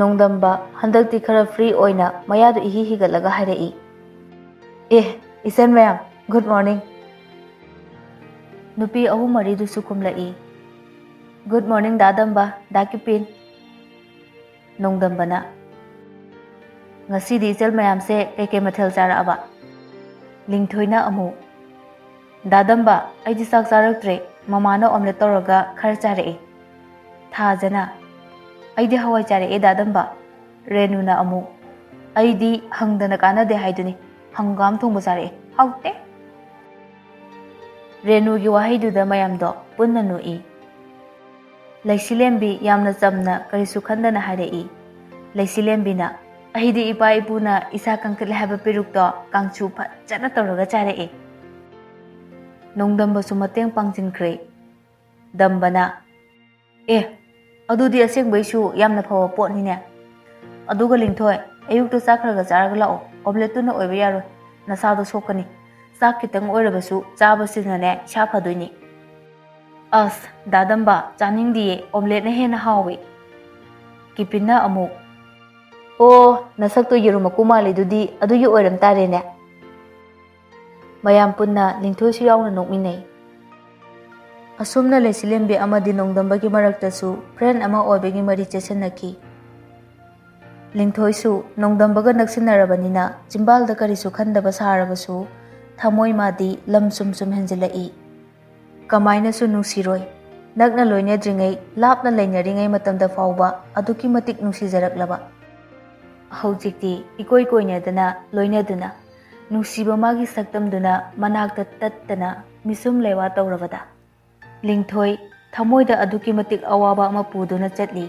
ꯅꯣꯡꯗꯝꯕ ꯍꯟꯗꯛꯇꯤ ꯈꯔ ꯐ꯭ꯔꯤ ꯑꯣꯏꯅ ꯃꯌꯥꯗꯨ ꯏꯍꯤ ꯍꯤꯒꯠꯂꯒ ꯍꯥꯏꯔꯛꯏ꯫ "ꯑꯦ, ꯏꯆꯟ ꯃꯌꯥꯝ, ꯒꯨꯗ ꯃꯣꯔꯅꯤꯡ꯫" ꯅꯨꯄꯤ ꯑꯍꯨꯝ ꯃꯔꯤꯗꯨꯁꯨ ꯈꯨꯝꯂꯛꯏ꯫ "ꯒꯨꯗ ꯃꯣꯔꯅꯤꯡ ꯗꯥ ꯗꯝꯕ, ꯗꯥ ꯀꯤꯄꯤꯟ꯫" ꯅꯣꯡꯗꯝꯕꯅ, "ꯉꯁꯤꯗꯤ ꯏꯆꯜ ꯃꯌꯥꯝꯁꯦ ꯀꯩꯀꯩ ꯃꯊꯦꯜ ꯆꯥꯔꯛꯑꯕ?" ꯂꯤꯡꯊꯣꯏꯅ ꯑꯃꯨꯛ, "ꯗꯥ ꯗꯝꯕ, ꯑꯩꯗꯤ ꯆꯥꯛ ꯆꯥꯔꯛꯇ꯭ꯔꯦ, ꯃꯃꯥꯅ ꯑꯣꯝꯂꯦꯠ ꯇꯧꯔꯒ ꯈꯔ ꯆꯥꯔꯛꯑꯦ꯫" ꯊꯥꯖꯅ, "ꯑꯩꯗꯤ ꯍꯋꯥꯏ ꯆꯥꯔꯛꯑꯦ ꯗꯥ ꯗꯝꯕ꯫" ꯔꯦꯅꯨꯅ ꯑꯃꯨꯛ, "ꯑꯩꯗꯤ ꯍꯪꯗꯅ ꯀꯥꯟꯅꯗꯦ ꯍꯥꯏꯗꯨꯅꯤ, ꯍꯪꯒꯥꯝ ꯊꯣꯡꯕ ꯆꯥꯔꯛꯑꯦ, ꯍꯥꯎꯇꯦ꯫" ꯔꯦꯅꯨꯒꯤ ꯋꯥꯍꯩꯗꯨꯗ ꯃꯌꯥꯝꯗꯣ ꯄꯨꯟꯅ ꯅꯣꯛꯏ꯫ ꯂꯩꯁꯤꯂꯦꯝꯕꯤ ꯌꯥꯝꯅ ꯆꯝꯅ ꯀꯔꯤꯁꯨ ꯈꯟꯗꯅ ꯍꯥꯏꯔꯛꯏ꯫ ꯂꯩꯁꯤꯂꯦꯝꯕꯤꯅ, "ꯑꯩꯗꯤ ꯏꯄꯥ ꯏꯄꯨꯅ ꯏꯁꯥ ꯀꯟꯈꯠꯂꯦ ꯍꯥꯏꯕ ꯄꯦꯔꯨꯛꯇꯣ ꯀꯥꯡꯁꯨ ꯐꯖꯅ ꯇꯧꯔꯒ ꯆꯥꯔꯛꯑꯦ꯫" ꯅꯣꯡꯗꯝꯕꯁꯨ ꯃꯇꯦꯡ ꯄꯥꯡꯁꯤꯟꯈ꯭ꯔꯦ꯫ ꯗꯝꯕꯅ, "ꯑꯦ, ꯑꯗꯨꯗꯤ ꯑꯁꯦꯡꯕꯩꯁꯨ ꯌꯥꯝꯅ ꯐꯕ ꯄꯣꯠꯅꯤꯅꯦ꯫ ꯑꯗꯨꯒ ꯂꯤꯡꯊꯣꯏ, ꯑꯌꯨꯛꯇ ꯆꯥꯛ ꯈꯔ ꯈꯔ ꯆꯥꯔꯒ ꯂꯥꯛꯑꯣ, ꯑꯣꯝꯂꯦꯠꯇꯨꯅ ꯑꯣꯏꯕ ꯌꯥꯔꯣꯏ, ꯅꯁꯥꯗꯣ ꯁꯣꯛꯀꯅꯤ꯫ ꯆꯥꯛ ꯈꯤꯇꯪ ꯑꯣꯏꯔꯕꯁꯨ ꯆꯥꯕꯁꯤꯅꯅꯦ ꯏꯁꯥ ꯐꯗꯣꯏꯅꯤ꯫" "ꯑꯁ, ꯗꯥ ꯗꯝꯕ, ꯆꯥꯅꯤꯡꯗꯤꯌꯦ, ꯑꯣꯝꯂꯦꯠꯅ ꯍꯦꯟꯅ ꯍꯥꯎꯋꯦ꯫" ꯀꯤꯄꯤꯟꯅ ꯑꯃꯨꯛ, "ꯑꯣ, ꯅꯁꯛꯇꯣ ꯌꯦꯔꯨꯝ ꯃꯀꯨ ꯃꯥꯜꯂꯤꯗꯨꯗꯤ ꯑꯗꯨꯒꯤ ꯑꯣꯏꯔꯝ ꯇꯥꯔꯦꯅꯦ꯫" ꯃꯌꯥꯝ ꯄꯨꯟꯅ ꯂꯤꯡꯊꯣꯏꯁꯨ ꯌꯥꯎꯅ ꯅꯣꯛꯃꯤꯟꯅꯩ꯫ ꯑꯁꯨꯝꯅ ꯂꯩꯁꯤꯂꯦꯝꯕꯤ ꯑꯃꯗꯤ ꯅꯣꯡꯗꯝꯕꯒꯤ ꯃꯔꯛꯇꯁꯨ ꯐ꯭ꯔꯦꯟ ꯑꯃ ꯑꯣꯏꯕꯒꯤ ꯃꯔꯤ ꯆꯦꯁꯤꯟꯅꯈꯤ꯫ ꯂꯤꯡꯊꯣꯏꯁꯨ ꯅꯣꯡꯗꯝꯕꯒ ꯅꯛꯁꯤꯟꯅꯔꯕꯅꯤꯅ ꯆꯤꯝꯕꯥꯜꯗ ꯀꯔꯤꯁꯨ ꯈꯟꯗꯕ ꯁꯥꯔꯕꯁꯨ ꯊꯃꯣꯏ ꯃꯥꯗꯤ ꯂꯝ ꯁꯨꯝ ꯁꯨꯝ ꯍꯦꯟꯖꯤꯜꯂꯛꯏ꯫ ꯀꯃꯥꯏꯅꯁꯨ ꯅꯨꯡꯁꯤꯔꯣꯏ? ꯅꯛꯅ ꯂꯣꯏꯅꯗ꯭ꯔꯤꯉꯩ, ꯂꯥꯞꯅ ꯂꯩꯅꯔꯤꯉꯩ ꯃꯇꯝꯗ ꯐꯥꯎꯕ ꯑꯗꯨꯛꯀꯤ ꯃꯇꯤꯛ ꯅꯨꯡꯁꯤꯖꯔꯛꯂꯕ꯫ ꯍꯧꯖꯤꯛꯇꯤ ꯏꯀꯣꯏ ꯀꯣꯏꯅꯗꯅ ꯂꯣꯏꯅꯗꯨꯅ, ꯅꯨꯡꯁꯤꯕ ꯃꯥꯒꯤ ꯁꯛꯇꯝꯗꯨꯅ ꯃꯅꯥꯛꯇ ꯇꯠꯇꯅ ꯃꯤꯁꯨꯝ ꯂꯩꯋꯥ ꯇꯧꯔꯕꯗ, ꯂꯤꯡꯊꯣꯏ ꯊꯃꯣꯏꯗ ꯑꯗꯨꯛꯀꯤ ꯃꯇꯤꯛ ꯑꯋꯥꯕ ꯑꯃ ꯄꯨꯗꯨꯅ ꯆꯠꯂꯤ꯫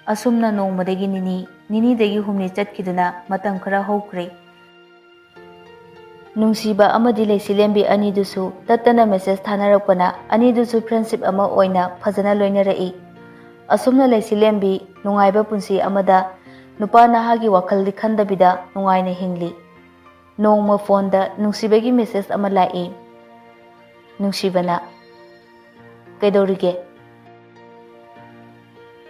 ꯑꯁꯨꯝꯅ ꯅꯣꯡꯃꯗꯒꯤ ꯅꯤꯅꯤ, ꯅꯤꯅꯤꯗꯒꯤ ꯍꯨꯝꯅꯤ ꯆꯠꯈꯤꯗꯨꯅ ꯃꯇꯝ ꯈꯔ ꯍꯧꯈ꯭ꯔꯦ꯫ ꯅꯨꯡꯁꯤꯕ ꯑꯃꯗꯤ ꯂꯩꯁꯤꯂꯦꯝꯕꯤ ꯑꯅꯤꯗꯨꯁꯨ ꯇꯠꯇꯅ ꯃꯦꯁꯦꯖ ꯊꯥꯅꯔꯛꯄꯅ ꯑꯅꯤꯗꯨꯁꯨ ꯐ꯭ꯔꯦꯟꯁꯤꯞ ꯑꯃ ꯑꯣꯏꯅ ꯐꯖꯅ ꯂꯣꯏꯅꯔꯛꯏ꯫ ꯑꯁꯨꯝꯅ ꯂꯩꯁꯤꯂꯦꯝꯕꯤ ꯅꯨꯡꯉꯥꯏꯕ ꯄꯨꯟꯁꯤ ꯑꯃꯗ ꯅꯨꯄꯥ ꯅꯍꯥꯒꯤ ꯋꯥꯈꯜꯗꯤ ꯈꯟꯗꯕꯤꯗ ꯅꯨꯡꯉꯥꯏꯅ ꯍꯤꯡꯂꯤ꯫ ꯅꯣꯡꯃ ꯐꯣꯟꯗ ꯅꯨꯡꯁꯤꯕꯒꯤ ꯃꯦꯁꯦꯖ ꯑꯃ ꯂꯥꯛꯏ꯫ ꯅꯨꯡꯁꯤꯕꯅ, "ꯀꯩꯗꯧꯔꯤꯒꯦ?"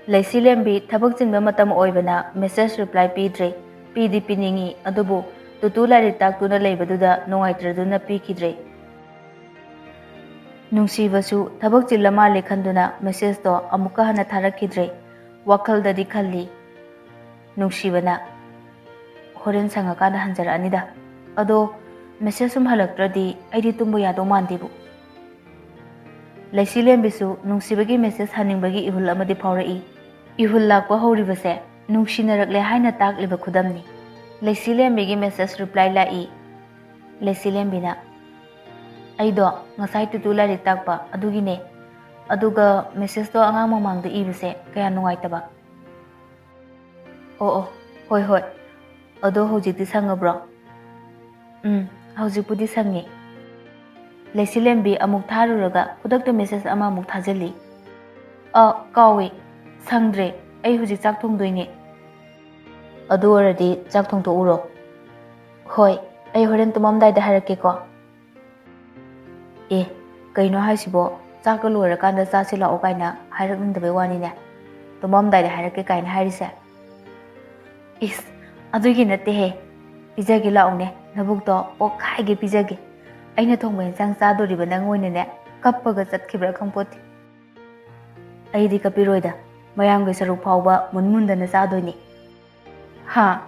ꯂꯩꯁꯤꯂꯦꯝꯕꯤ ꯊꯕꯛ ꯆꯤꯟꯕ ꯃꯇꯝ ꯑꯣꯏꯕꯅ ꯃꯦꯁꯦꯖ ꯔꯤꯄ꯭ꯂꯥꯏ ꯄꯤꯗ꯭ꯔꯦ꯫ ꯄꯤꯗꯤ ꯄꯤꯅꯤꯡꯏ, ꯑꯗꯨꯕꯨ ꯇꯨꯇꯨ ꯂꯥꯏꯔꯤꯛ ꯇꯥꯛꯇꯨꯅ ꯂꯩꯕꯗꯨꯗ ꯅꯨꯡꯉꯥꯏꯇ꯭ꯔꯗꯨꯅ ꯄꯤꯈꯤꯗ꯭ꯔꯦ꯫ ꯅꯨꯡꯁꯤꯕꯁꯨ ꯊꯕꯛ ꯆꯤꯜꯂ ꯃꯥꯜꯂꯦ ꯈꯟꯗꯨꯅ ꯃꯦꯁꯦꯖꯇꯣ ꯑꯃꯨꯛꯀ ꯍꯟꯅ ꯊꯥꯔꯛꯈꯤꯗ꯭ꯔꯦ꯫ ꯋꯥꯈꯜꯗꯗꯤ ꯈꯜꯂꯤ, ꯅꯨꯡꯁꯤꯕꯅ, "ꯍꯣꯔꯦꯟ ꯁꯪꯉꯀꯥꯟꯗ ꯍꯟꯖꯔꯛꯑꯅꯤꯗ꯫ ꯑꯗꯣ ꯃꯦꯁꯦꯖ ꯁꯨꯝ ꯍꯜꯂꯛꯇ꯭ꯔꯗꯤ ꯑꯩꯗꯤ ꯇꯨꯝꯕ ꯌꯥꯗꯧ ꯃꯥꯟꯗꯦꯕꯨ"꯫ ꯂꯩꯁꯤꯂꯦꯝꯕꯤꯁꯨ ꯅꯨꯡꯁꯤꯕꯒꯤ ꯃꯦꯁꯦꯖ ꯍꯟꯅꯤꯡꯕꯒꯤ ꯏꯍꯨꯜ ꯑꯃꯗꯤ ꯐꯥꯎꯔꯛꯏ꯫ ꯏꯍꯨꯜ ꯂꯥꯛꯄ ꯍꯧꯔꯤꯕꯁꯦ ꯅꯨꯡꯁꯤꯅꯔꯛꯂꯦ ꯍꯥꯏꯅ ꯇꯥꯛꯂꯤꯕ ꯈꯨꯗꯝꯅꯤ꯫ ꯂꯩꯁꯤꯂꯦꯝꯕꯤꯒꯤ ꯃꯦꯁꯦꯖ ꯔꯤꯄ꯭ꯂꯥꯏ ꯂꯥꯛꯏ꯫ ꯂꯩꯁꯤꯂꯦꯝꯕꯤꯅ, "ꯑꯩꯗꯣ ꯉꯁꯥꯏ ꯇꯨꯇꯨ ꯂꯥꯏꯔꯤꯛ ꯇꯥꯛꯄ ꯑꯗꯨꯒꯤꯅꯦ꯫ ꯑꯗꯨꯒ ꯃꯦꯁꯦꯖꯇꯣ ꯑꯉꯥꯡ ꯃꯃꯥꯡꯗ ꯏꯕꯁꯦ ꯀꯌꯥ ꯅꯨꯡꯉꯥꯏꯇꯕ"꯫ "ꯑꯣ, ꯑꯣ, ꯍꯣꯏ, ꯍꯣꯏ꯫ ꯑꯗꯣ ꯍꯧꯖꯤꯛꯇꯤ ꯁꯪꯉꯕ꯭ꯔꯣ?" "ꯎꯝ, ꯍꯧꯖꯤꯛꯄꯨꯗꯤ ꯁꯪꯉꯦ"꯫ ꯂꯩꯁꯤꯂꯦꯝꯕꯤ ꯑꯃꯨꯛ ꯊꯥꯔꯨꯔꯒ ꯈꯨꯗꯛꯇ ꯃꯦꯁꯦꯖ ꯑꯃꯃꯨꯛ ꯊꯥꯖꯤꯜꯂꯤ꯫ "ꯑ, ꯀꯥꯎꯏ, ꯁꯪꯗ꯭ꯔꯦ, ꯑꯩ ꯍꯧꯖꯤꯛ ꯆꯥꯛ ꯊꯣꯡꯗꯣꯏꯅꯦ"꯫ "ꯑꯗꯨ ꯑꯣꯏꯔꯗꯤ ꯆꯥꯛ ꯊꯣꯡꯗꯣꯛꯎꯔꯣ"꯫ "ꯍꯣꯏ, ꯑꯩ ꯍꯣꯔꯦꯟ ꯇꯨꯝꯃꯝꯗꯥꯏꯗ ꯍꯥꯏꯔꯛꯀꯦꯀꯣ"꯫ "ꯑꯦ, ꯀꯩꯅꯣ ꯍꯥꯏꯁꯤꯕꯣ? ꯆꯥꯛꯀ ꯂꯣꯏꯔꯀꯥꯟꯗ ꯆꯥꯁꯤ ꯂꯥꯛꯑꯣ ꯀꯥꯏꯅ ꯍꯥꯏꯔꯛꯅꯤꯡꯗꯕꯩ ꯋꯥꯅꯤꯅꯦ꯫ ꯇꯨꯝꯃꯝꯗꯥꯏꯗ ꯍꯥꯏꯔꯛꯀꯦ ꯀꯥꯏꯅ ꯍꯥꯏꯔꯤꯁꯦ?" "ꯏꯁ, ꯑꯗꯨꯒꯤ ꯅꯠꯇꯦꯍꯦ꯫ ꯄꯤꯖꯒꯦ ꯂꯥꯛꯑꯣꯅꯦ, ꯅꯕꯨꯛꯇꯣ ꯑꯣꯛꯈꯥꯏꯒꯦ ꯄꯤꯖꯒꯦ꯫ ꯑꯩꯅ ꯊꯣꯡꯕ ꯏꯟꯁꯥꯡ ꯆꯥꯗꯣꯔꯤꯕ ꯅꯪ ꯑꯣꯏꯅꯅꯦ, ꯀꯞꯄꯒ ꯆꯠꯈꯤꯕ꯭ꯔꯥ ꯈꯪꯄꯣꯠꯇꯦ"꯫ "ꯑꯩꯗꯤ ꯀꯞꯄꯤꯔꯣꯏꯗ, ꯃꯌꯥꯝꯒꯤ ꯁꯔꯨꯛ ꯐꯥꯎꯕ ꯃꯨꯟ ꯃꯨꯟꯗꯅ ꯆꯥꯗꯣꯏꯅꯤ"꯫ "ꯍꯥ?"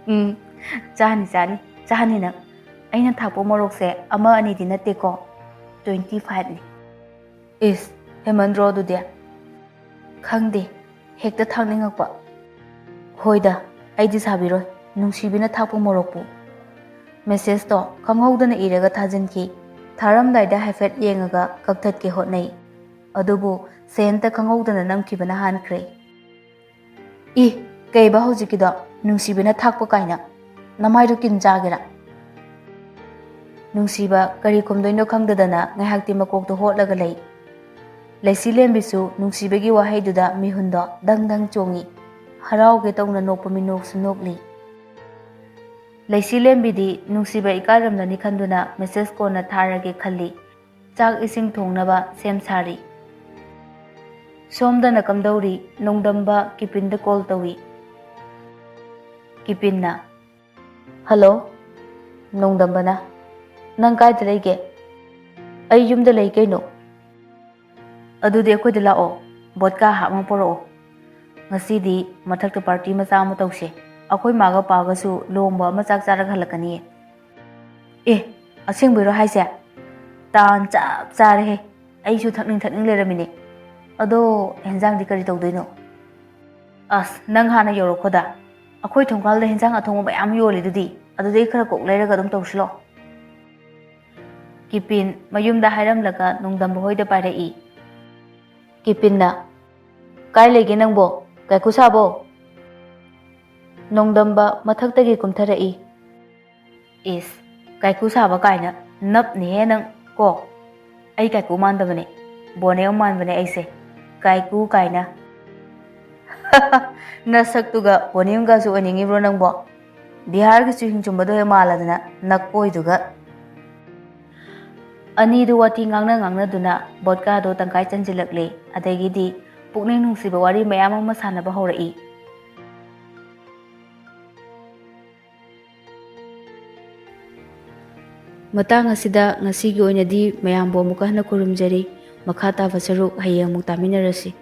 "ꯎꯝ, ꯆꯥꯅꯤ, ꯆꯥꯅꯤ, ꯆꯥꯅꯤ ꯅꯪ꯫ ꯑꯩꯅ ꯊꯥꯛꯄ ꯃꯣꯔꯣꯛꯁꯦ ꯑꯃ ꯑꯅꯤꯗꯤ ꯅꯠꯇꯦꯀꯣ"꯫ ꯇ꯭ꯋꯦꯟꯇꯤ ꯐꯥꯏꯚꯅꯤ꯫ ꯏꯁ, ꯍꯦꯃꯟꯗ꯭ꯔꯣ ꯑꯗꯨꯗꯤ? ꯈꯪꯗꯦ, ꯍꯦꯛꯇ ꯊꯥꯛꯅꯤꯡꯉꯛꯄ꯫ ꯍꯣꯏꯗ, ꯑꯩꯗꯤ ꯁꯥꯕꯤꯔꯣꯏ, ꯅꯨꯡꯁꯤꯕꯤꯅ ꯊꯥꯛꯄ ꯃꯣꯔꯣꯛꯄꯨ꯫ ꯃꯦꯁꯦꯖꯇꯣ ꯈꯪꯍꯧꯗꯅ ꯏꯔꯒ ꯊꯥꯖꯤꯟꯈꯤ꯫ ꯊꯥꯔꯝꯗꯥꯏꯗ ꯍꯥꯏꯐꯦꯠ ꯌꯦꯡꯉꯒ ꯀꯛꯊꯠꯀꯦ ꯍꯣꯠꯅꯩ꯫ ꯑꯗꯨꯕꯨ ꯁꯦꯟꯇ ꯈꯪꯍꯧꯗꯅ ꯅꯝꯈꯤꯕꯅ ꯍꯥꯟꯈ꯭ꯔꯦ꯫ "ꯏ, ꯀꯩꯕ ꯍꯧꯖꯤꯛꯀꯤꯗꯣ? ꯅꯨꯡꯁꯤꯕꯅ ꯊꯥꯛꯄ ꯀꯥꯏꯅ? ꯅꯃꯥꯏꯗꯣ ꯀꯤꯟ ꯆꯥꯒꯦꯔꯥ?" ꯅꯨꯡꯁꯤꯕ ꯀꯔꯤ ꯈꯨꯝꯗꯣꯏꯅꯣ ꯈꯪꯗꯗꯅ ꯉꯥꯏꯍꯥꯛꯇꯤ ꯃꯀꯣꯛꯇꯣ ꯍꯣꯠꯂꯒ ꯂꯩ꯫ ꯂꯩꯁꯤꯂꯦꯝꯕꯤꯁꯨ ꯅꯨꯡꯁꯤꯕꯒꯤ ꯋꯥꯍꯩꯗꯨꯗ ꯃꯤꯍꯨꯟꯗꯣ ꯗꯪ ꯗꯪ ꯆꯣꯡꯉꯤ꯫ ꯍꯔꯥꯎꯒꯦ ꯇꯧꯅ ꯅꯣꯛꯄ ꯃꯤꯅꯣꯛꯁꯨ ꯅꯣꯛꯂꯤ꯫ ꯂꯩꯁꯤꯂꯦꯝꯕꯤꯗꯤ ꯅꯨꯡꯁꯤꯕ ꯏꯀꯥꯏꯔꯝꯂꯅꯤ ꯈꯟꯗꯨꯅ ꯃꯦꯁꯦꯖ ꯀꯣꯟꯅ ꯊꯥꯔꯒꯦ ꯈꯜꯂꯤ꯫ ꯆꯥꯛ ꯏꯁꯤꯡ ꯊꯣꯡꯅꯕ ꯁꯦꯝ ꯁꯥꯔꯤ꯫ ꯁꯣꯝꯗꯅ ꯀꯝꯗꯧꯔꯤ? ꯅꯣꯡꯗꯝꯕ ꯀꯤꯄꯤꯟꯗ ꯀꯣꯜ ꯇꯧꯏ꯫ ꯀꯤꯄꯤꯟꯅ, "ꯍꯜꯂꯣ, ꯅꯣꯡꯗꯝꯕꯅ, ꯅꯪ ꯀꯥꯏꯗ ꯂꯩꯒꯦ?" "ꯑꯩ ꯌꯨꯝꯗ ꯂꯩ ꯀꯩꯅꯣ꯫" "ꯑꯗꯨꯗꯤ ꯑꯩꯈꯣꯏꯗ ꯂꯥꯛꯑꯣ, ꯕꯣꯠꯀꯥ ꯍꯥꯞ ꯑꯃ ꯄꯣꯔꯛꯑꯣ꯫ ꯉꯁꯤꯗꯤ ꯃꯊꯛꯇ ꯄꯥꯔꯇꯤ ꯃꯆꯥ ꯑꯃ ꯇꯧꯁꯦ꯫ ꯑꯩꯈꯣꯏ ꯃꯥꯒ ꯄꯥꯒꯁꯨ ꯂꯨꯍꯣꯡꯕ ꯑꯃ ꯆꯥꯛ ꯆꯥꯔꯒ ꯍꯜꯂꯛꯀꯅꯤꯌꯦ꯫" "ꯑꯦ, ꯑꯁꯦꯡꯕꯩꯔꯣ ꯍꯥꯏꯁꯦ? ꯇꯥꯟ ꯆꯞ ꯆꯥꯔꯦꯍꯦ꯫ ꯑꯩꯁꯨ ꯊꯛꯅꯤꯡ ꯊꯛꯅꯤꯡ ꯂꯩꯔꯝꯃꯤꯅꯦ꯫ ꯑꯗꯣ ꯍꯦꯟꯖꯥꯡꯗꯤ ꯀꯔꯤ ꯇꯧꯗꯣꯏꯅꯣ?" "ꯑꯁ, ꯅꯪ ꯍꯥꯟꯅ ꯌꯧꯔꯛꯈꯣꯗ꯫ ꯑꯩꯈꯣꯏ ꯊꯣꯡꯒꯥꯜꯗ ꯍꯦꯟꯖꯥꯡ ꯑꯊꯣꯡꯕ ꯃꯌꯥꯝ ꯌꯣꯜꯂꯤꯗꯨꯗꯤ, ꯑꯗꯨꯗꯩ ꯈꯔ ꯀꯣꯛ ꯂꯩꯔꯒ ꯑꯗꯨꯝ ꯇꯧꯁꯤꯂꯣ꯫" ꯀꯤꯄꯤꯟ ꯃꯌꯨꯝꯗ ꯍꯥꯏꯔꯝꯂꯒ ꯅꯣꯡꯗꯝꯕ ꯍꯣꯏꯗ ꯄꯥꯏꯔꯛꯏ꯫ ꯀꯤꯄꯤꯟꯅ, "ꯀꯥꯏ ꯂꯩꯒꯦ ꯅꯪꯕꯣ? ꯀꯥꯏꯀꯨ ꯁꯥꯕꯣ?" ꯅꯣꯡꯗꯝꯕ ꯃꯊꯛꯇꯒꯤ ꯀꯨꯝꯊꯔꯛꯏ꯫ "ꯏꯁ, ꯀꯥꯏꯀꯨ ꯁꯥꯕ ꯀꯥꯏꯅ, ꯅꯞꯅꯤꯍꯦ ꯅꯪ ꯀꯣ꯫ ꯑꯩ ꯀꯥꯏꯀꯨ ꯃꯥꯟꯗꯕꯅꯦ, ꯕꯣꯅꯦꯝ ꯃꯥꯟꯕꯅꯦ ꯑꯩꯁꯦ, ꯀꯥꯏꯀꯨ ꯀꯥꯏꯅ꯫" "ꯅꯁꯛꯇꯨꯒ ꯕꯣꯅꯦꯝꯒꯁꯨ ꯑꯣꯏꯅꯤꯡꯉꯤꯕ꯭ꯔꯣ ꯅꯪꯕꯣ? ꯕꯤꯍꯥꯔꯒꯤ ꯆꯨꯍꯤꯡ ꯆꯨꯝꯕꯗꯣ ꯍꯦꯛ ꯃꯥꯜꯂꯗꯅ, ꯅꯀꯣꯏꯗꯨꯒ꯫" ꯑꯅꯤꯗꯨ ꯋꯥꯊꯤ ꯉꯥꯡꯅ ꯉꯥꯡꯅꯗꯨꯅ ꯕꯣꯠꯀꯥꯗꯣ ꯇꯪꯈꯥꯏ ꯆꯟꯁꯤꯜꯂꯛꯂꯦ꯫ ꯑꯗꯒꯤꯗꯤ ꯄꯨꯛꯅꯤꯡ ꯅꯨꯡꯁꯤꯕ ꯋꯥꯔꯤ ꯃꯌꯥꯝ ꯑꯃ ꯁꯥꯟꯅꯕ ꯍꯧꯔꯛꯏ꯫ ꯃꯇꯥꯡ ꯑꯁꯤꯗ ꯉꯁꯤꯒꯤ ꯑꯣꯏꯅꯗꯤ ꯃꯌꯥꯝꯕꯨ ꯑꯃꯨꯛꯀ ꯍꯟꯅ ꯈꯨꯔꯨꯝꯖꯔꯤ꯫ ꯃꯈꯥ ꯇꯥꯕ ꯁꯔꯨꯛ ꯍꯌꯦꯡ ꯑꯃꯨꯛ ꯇꯥꯃꯤꯟꯅꯔꯁꯤ꯫